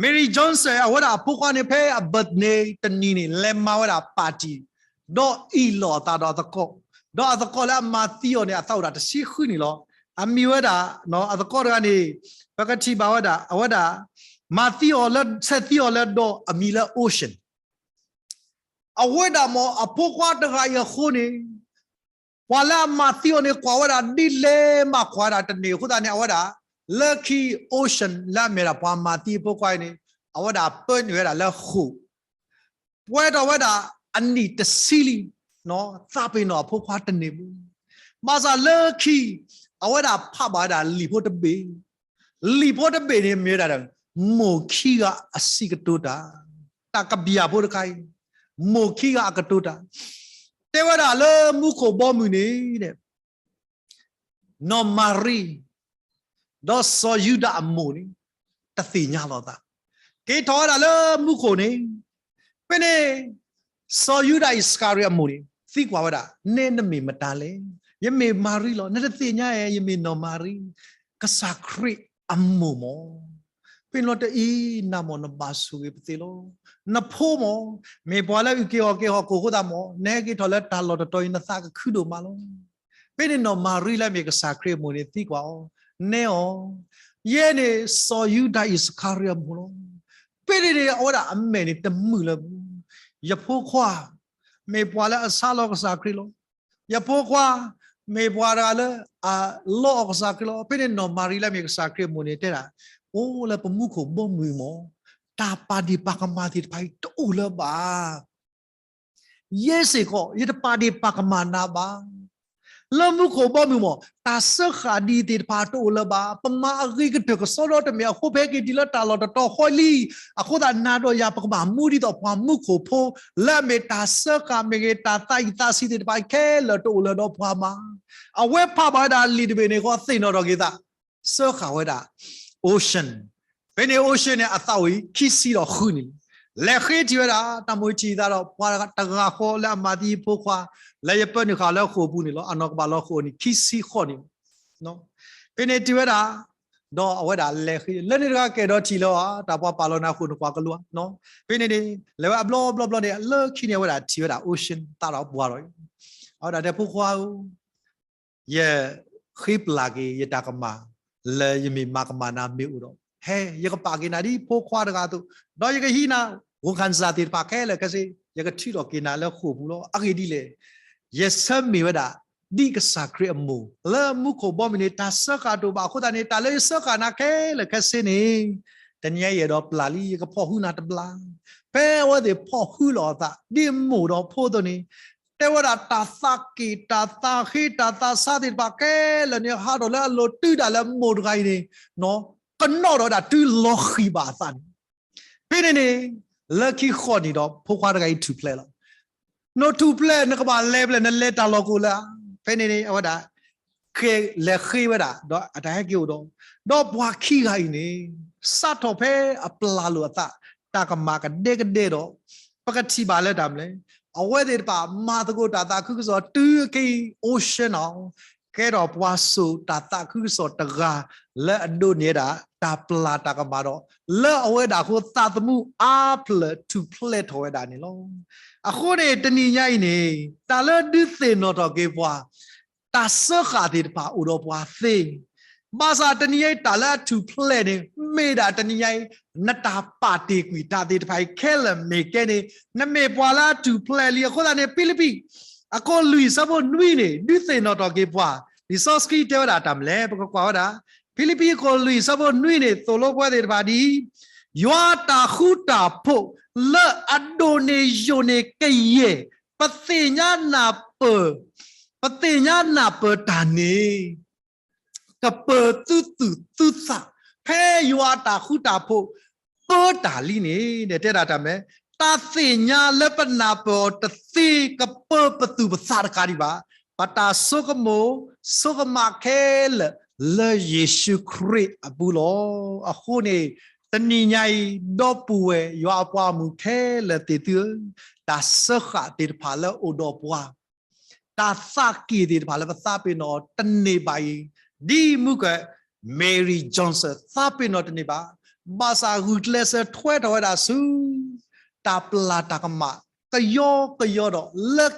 Mary Johnson အဝဲဒၣ်အဖိခွါန့ၣ် ဖဲအ birthday တနံၤန့ၣ် လဲၤမၤဝဲဒၣ် party ဒီးအ့ၣ်လိာ်အသးဒီးအသကိး, ဒီးအသကိးလၢအမၤသံအီၤန့ၣ် အသးအိၣ်ဒၣ်တဆံဃုနံၣ်လီၤ. အမံၤဝဲဒၣ် အသကိးတဂၤန့ၣ် ပကထံၣ်ဘၣ်ဝဲဒၣ် အဝဲဒၣ် မၤသံအီၤလၢ ဆဲးသံအီၤလၢဒီးအမံၤလၢ Ocean အဝဲဒၣ်မ့ၢ်အဖိခွါတဂၤအံၤအဃိန့ၣ် ပှၤလၢအမၤသံအီၤန့ၣ် ကွၢ်ဝဲဒၣ်ဒ်လဲၣ်မး ကွၢ်ဝဲဒၣ်တန့ၢ်အဃိသတးန့ၣ် အဝဲဒၣ် လၢခံ Ocean လၢအမ့ၢ်ဒၣ်ပှၤမၤသံအဖိခွါအံၤန့ၣ် အဝဲဒၣ်ပၢနုာ်ဝဲဒၣ်လၢဃိာ်, ပှဲၤထီၣ်ဝဲဒၣ်အနံၣ်တဆံလံ, သးပ့ၤနီၣ်အဖိခွါတန့ၢ်ဘၣ်. ဘၣ်ဆၣ်လၢခံ အဝဲဒၣ်ဖးဘၣ်ဝဲဒၣ်လံာ်ဖိတဘ့ၣ် လံာ်ဖိတဘ့ၣ်န့ၣ်မ့ၢ်ဝဲဒၣ် မိၢ်ခံဂၤအစံးကတိၤတၢ်, တၢ်ကဘျၣ်ဖိတခါအံၤ မိၢ်ခံဂၤအကတိၤတၢ်, တဲဝဲဒၣ်လၢမူခိၣ်ဘီမုၢ်န့ၣ် နီၢ်မၤရံ ဒီးစီၤယူဒၤအမိၢ်န့ၣ် တသ့ၣ်ညါလီၤသး, က့ၤထီၣ်ဝဲဒၣ်လၢမူခိၣ်န့ၣ်, ဖဲန့ၣ် စီၤယူဒၤအံၣ်စကၤရံၤအမိၢ်န့ၣ် သံကွၢ်ဝဲဒၣ်, နဲနမ့ၢ်မတၤလဲၣ်. ယမ့ၢ်မၤရံလီၤ. နတသ့ၣ်ညါဧါ, ယမ့ၢ်နီၢ်မၤရံ ကစၢ်ခရံာ်အမိၢ်မး. ဖဲန့ၣ်လီၤတအံၤ နၤမ့ၢ်နဘၣ်ဆိၣ်ဂ့ၤပသ့လီၤ. နဖိမး မ့ၢ်ပှၤလၢအုၣ်က့ၤအီၣ်က့ၤဟီၣ်ခိၣ်အဃိသတးမး နဟဲက့ၤထီၣ်လၢတၢ်လီၢ်တတီၤအံၤ နသးကခုဒိၣ်မးလီၤ. ဖဲန့ၣ်နီၢ်မၤရံလၢအမ့ၢ်ကစၢ်ခရံာ်အမိၢ်န့ၣ်သံကွၢ်အီၤ, နဲအီၤ, ယဲန့ၣ်စီၤယူဒၤအံၣ်စကၤရံၤအမိၢ်လီၤ. ဖဲန့ၣ်န့ၣ် အဝဲဒၣ်အမဲာ်န့ၣ်တမုာ်လၢၤဘၣ်. ယဖိခွါ မ့ၢ်ပှၤလၢအဆါလီၤကစၢ်ခရံာ်လီၤ. ယဖိခွါ မ့ၢ်ပှၤတဂၤလၢအလီအီၣ်ကစၢ်ခရံာ်လီၤ. ဖဲန့ၣ်နီၢ်မၤရံလၢအမ့ၢ်ကစၢ်ခရံာ်အမိၢ်န့ၣ်တဲဒၣ်, အိၣ်လၢပမူခိၣ်ဘီမုၢ်မး တၢ်ပာ်ဒ့ၣ်ပာ်ကမၣ်သ့ၣ်တဖၣ်အံၤတအိၣ်လၢၤဘၣ်. ယဲစ့ၢ်ကီး ယတပာ်ဒ့ၣ်ပာ်ကမၣ်နၤဘၣ်. လၢမူခိၣ်ဘီမုၢ်မး တၢ်စၢဃာ်ဒ်အံၤသ့ၣ်တဖၣ်တအိၣ်လၢၤဘၣ်. ပမၤအဂ့ၤကတၢၢ်ကစီဒီတမ့ၢ်အဃိ ပဟဲက့ၤဒံးလၢတၢ်လီၢ်တတီၤဃီလံ. အဃိသတးနၤဒီးယၤပကဘၣ်မူဒ်သိးပှၤမူခိၣ်ဖိ လၢအမ့ၢ်တၢ်စၢဃာ်မ့ၢ်ဂ့ၤ တၢ်သးအံၣ်သးဆံးသ့ၣ်တဖၣ်ခဲလၢာ်တအိၣ်လၢၤဒီးပှၤမး. အဝဲဖးဘၣ်ဝဲဒၣ်လံာ်တဘ့ၣ်န့ၣ်ဃီ သ့ၣ်နီၣ်ထီၣ်က့ၤသး စၢဃာ်ဝဲဒၣ် Ocean. ဖဲန့ၣ် Ocean န့ၣ် အသးအိၣ်အံၤ ခံဆံဒီးဃုနံၣ်လံ. လဲၤဃ့ထံၣ်ဝဲဒၣ် တၢ်မိၣ်ထံၣ်သးဒီး ပှၤတဂၤဃီလၢအမၤသံအဖိခွါ လၢယပၢနုာ်ဃာ်လၢဃိာ်ပူၤန့ၣ်လီၤ. အနီၢ်ကဘၣ်လီၤဃိာ်န့ၣ် ခံဆံဃိးနံၣ်လံ. ဖဲန့ၣ်တုၤဝဲဒၣ် ဒီးအဝဲဒၣ်လဲၤဃ့ လၢန့ၣ်တဂၤကဲဒီးထံၣ်လၢၤဧါ, တၢ်ပှၤပာ်လီၤနၤဃိာ်နကွၢ်ကလိဧါ. ဖဲန့ၣ်န့ၣ် လဲၤဝဲအဘျီဘျီဘျီန့ၣ် လၢခံန့ၣ် အဝဲဒၣ်ထံၣ်ဝဲဒၣ် Ocean သးဒီးပှၤဒီး အဝဲဒၣ်တဲဖိခွါဧၢ ယဃ့ပျၢ်က့ၤယတၢ်ကမၣ် လၢယမ့ၢ်မၤကမၣ်နၤမ့ၢ်အိၣ်ဒီး ဟဲ ယကပာ်က့ၤနၤဒ်ဖိခွါတဂၤအသိး, ဒီးယကဟံးနၤ ဝန်ခံစာ သ့ၣ်တဖၣ်ခဲလၢာ်ခဲဆ့, ယကထုးထီၣ်က့ၤနၤလၢဃိာ်ပူၤလီၤ. အဂ့ၢ်ဒ်လဲၣ်, ယဆၢမ့ၢ်ဝဲဒၣ် ဒ်ကစၢ်ခရံာ်အမိၢ် လၢမူခိၣ်ဘီမုၢ်န့ၣ် တၢ်စၢဃာ်တအိၣ်ဘၣ်အဃိသတးန့ၣ် တၢ်လၢယစၢဃာ်နၤခဲလၢာ်ခဲဆ့န့ၣ် တနံၤအံၤအဲၣ်ဒိးပျၢ်လံ ယကဖီၣ်ဟုနၤတဘျီ. ဖဲအဝဲသ့ၣ်ဖီၣ်ဟုလိာ်အသး ဒ်မိၢ်ဒီးဖိအသိးန့ၣ် တဲဝဲဒၣ်တၢ်သးက့ၣ် တၢ်သးဃ့ တၢ်သးဆါသ့ၣ်တဖၣ်ခဲလၢာ်န့ၣ် ဟးထီၣ်လၢအလိၤတုၤဒၣ်လၢမိၢ်တဂၤအံၤန့ၣ် ကနီၣ်ဒီးဒၣ်တုၤလီၤဃံၤဘၣ်အသးန့ၣ်. ဖဲန့ၣ်န့ၣ် လၢခံဃိးနံၣ်ဒီး ဖိခွါတဂၤအံၤထူၣ်ဖျဲးလီၤ. နထူၣ်ဖျဲး နကဘၣ်လဲၤဖဲလဲၣ် နလဲၤတၢ်လီၢ်ကအိၣ်လၢၤ. ဖဲန့ၣ်န့ၣ် အဝဲဒၣ် ကလဲၤဃ့ဝဲဒၣ် ဒီးအတၢ်ဟဲက့ၤအိၣ်ဒီး ဒီးပှၤခံဂၤအံၤန့ၣ် စးထီၣ်ဖဲအပျၢ်လိာ်အသး တၢ်ကမၣ်ကဒဲကဒဲဒီး ပကထံၣ်ဘၣ်လၢတၢ်မနုၤလဲၣ် အဝဲသ့ၣ်တဖၣ်မၤသကိးတၢ်သးခုကစီၣ်တုၤခဲအံၤ ocean နီၤ ကဲထီၣ်ပှၤစိာ်တၢ်သးခုကစီၣ်တဂၤ လၢအဒိးန့ၢ်ဝဲဒၣ် တၢ်ပျၢ်တၢ်ကမၣ်ဒီး လၢအဝဲဒၣ်အဃိသးသမူအါဖျၢၣ်ထူၣ်ဖျဲးထီၣ်ဝဲဒၣ်န့ၣ်လီၤ. အဃိန့ၣ် တနံၤညါအံၤန့ၣ် တၢ်လၢဒုးသ့ၣ်နီၣ်ထီၣ်က့ၤပှၤ တၢ်စၢဃာ်သ့ၣ်တဖၣ်အိၣ်ဒီးပှၤသ့, ဘၣ်ဆၣ်တနံၤညါအံၤ တၢ်လၢအထူၣ်ဖျဲးန့ၣ် မ့ၢ်ဒၣ်တနံၤညါအံၤ နတၢ်ပာ်တ့ၢ်ကွံာ်တၢ်သ့ၣ်တဖၣ်အံၤခဲလၢာ်မ့ၢ်ကဲန့ၣ် နမ့ၢ်ပှၤလၢအထူၣ်ဖျဲးလံ. အဃိသတးန့ၣ် ဖံလံးပံး အခိၣ်လွံၢ်ဆၢဖိနွံန့ၣ် ဒုးသ့ၣ်နီၣ်ထီၣ်က့ၤပှၤ လံာ်စီဆှံတဲဝဲဒၣ်တၢ်မနုၤလဲၣ် ပကကွၢ်ဝဲဒၣ် ဖံလံးပံးအခိၣ်လွံၢ်ဆၢဖိနွံန့ၣ် သိၣ်လိပဝဲသ့ၣ်တဖၣ်ဒ်အံၤ, ယွၤတၢ်ဃူတၢ်ဖိး လၢအဒိၣ်န့ၢ်ယိာ်န့ၢ်ကယဲၢ် ပသ့ၣ်ညါနၢ်ပၢၢ် ပသ့ၣ်ညါနၢ်ပၢၢ်တၢ်န့ၣ် ကပၢၤသုသူၣ်သုသး ဖဲယွၤအတၢ်ဃူတၢ်ဖိး ပၢတၢ်လံန့ၣ် တဲဒၣ်တၢ်မနုၤလဲၣ် တၢ်သ့ၣ်ညါလၢပနၢ်ပၢၢ်အီၤတသ့ ကပၢၤပသူၣ်ပသးတကးဒံးဘၣ်. ပတၢ်ဆိကမိၣ် ဆိကမးခဲလၢာ် လၢယ့ၣ်ၡူးခရံာ်အပူၤလီၤ. အဃိန့ၣ် တနံၤညါအံၤ ဒီပုၢ်ဝဲၢ်ယွၤအပှၤဂီၢ်မုၢ်ခဲလၢာ်သ့ၣ်သုဧၢ, တၢ်စၢဃာ်သ့ၣ်တဖၣ်လၢအိၣ်ဒီးပှၤ တၢ်သးက့ၣ်သ့ၣ်တဖၣ်လၢပသးပ့ၤနီၣ်တန့ၢ်ဘၣ်အံၤ, ဒ်မုၢ်က Mary Johnson သးပ့ၤနီၣ်တန့ၢ်ဘၣ်. ဘၣ်ဆၣ်ဂုာ်ကျဲးစၢးထွဲထီၣ်ဝဲဒၣ်ဆူ တၢ်ပျၢ်တၢ်ကမၣ် ကယီကယီဒီး လၢ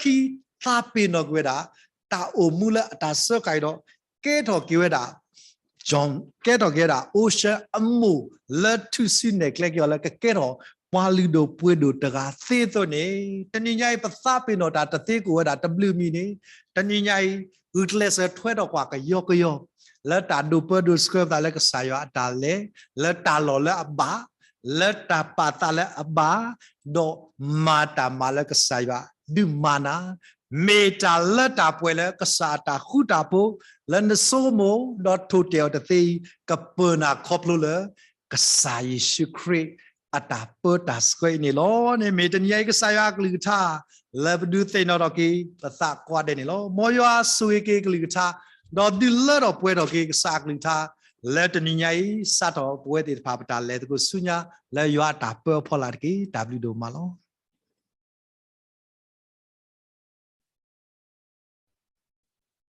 ခံသးပ့ၤနီၣ်ကွံာ်ဝဲဒၣ် တၢ်အိၣ်မူလၢအတၢ်စၢဃာ်အံၤဒီး ကဲထီၣ်က့ၤဝဲဒၣ် ကဲထီၣ်က့ၤဝဲဒၣ် ocean အမိၢ် လၢထူၣ်စုနဲၣ်ကျဲက့ၤအီၤလၢကကဲထီၣ် ပှၤလုၢ်ဒိၣ်ပှ့ၤဒိၣ်တဂၤသ့အသိးန့ၣ် တနံၤညါအံၤ ပသးပ့ၤနီၣ်တၢ်တသ့ကအိၣ်ဝဲဒၣ်တဘျုးမံၤန့ၣ် တနံၤညါအံၤ ဂုာ်ကျဲးစၢးထွဲထီၣ်ကွၢ်ကယီကယီ လၢတၢ်ဒိးပၢဒိးဆှၢပသးလၢကစၢ်ယွၤအတၢ်လဲၤ လၢတၢ်လီၢ်လၢအဘၣ် လၢတၢ်ပာ်သးလၢအဘၣ် ဒီးမၤတၢ်မၤလၢကစၢ်ယွၤဒုးမၤနၤ မ့ၢ်တၢ်လၢတၢ်ပှဲၤလၢကစၢ်အတၢ်ဃူတၢ်ဖိး လၢနဆိကမိၣ် ဒီးထိၣ်တဲာ်အီၤတသ့အံၤ ကပၢၤနၤခီဖျိလၢ ကစၢ်ယ့ၣ်ၡူးခရံာ်အတၢ်ပၢတၢ်ဆှၢအံၤန့ၣ်လီၤ. န့ၣ်မ့ၢ်တနံၤညါအံၤကစၢ်ယွၤအကလုၢ်ကထါ လၢပဒုးသ့ၣ်နီၣ်ထီၣ်က့ၤ ပသးကိးဂၤဒဲးန့ၣ်လီၤ. မ်ယွၤဆိၣ်ဂ့ၤက့ၤကလုၢ်ကထါ ဒီးဒုးလၢထီၣ်ပှဲၤထီၣ်က့ၤကစၢ်အကလုၢ်ကထါ လၢတနံၤညါအံၤ စးထီၣ်ပဝဲသ့ၣ်တဖၣ်ပတၢ်လဲၤသကိးဆူညါ လၢယွၤအတၢ်ပၢအဖီလာ်တက့ၢ်. တၢ်ဘျုးဒိၣ်မးလီၤ.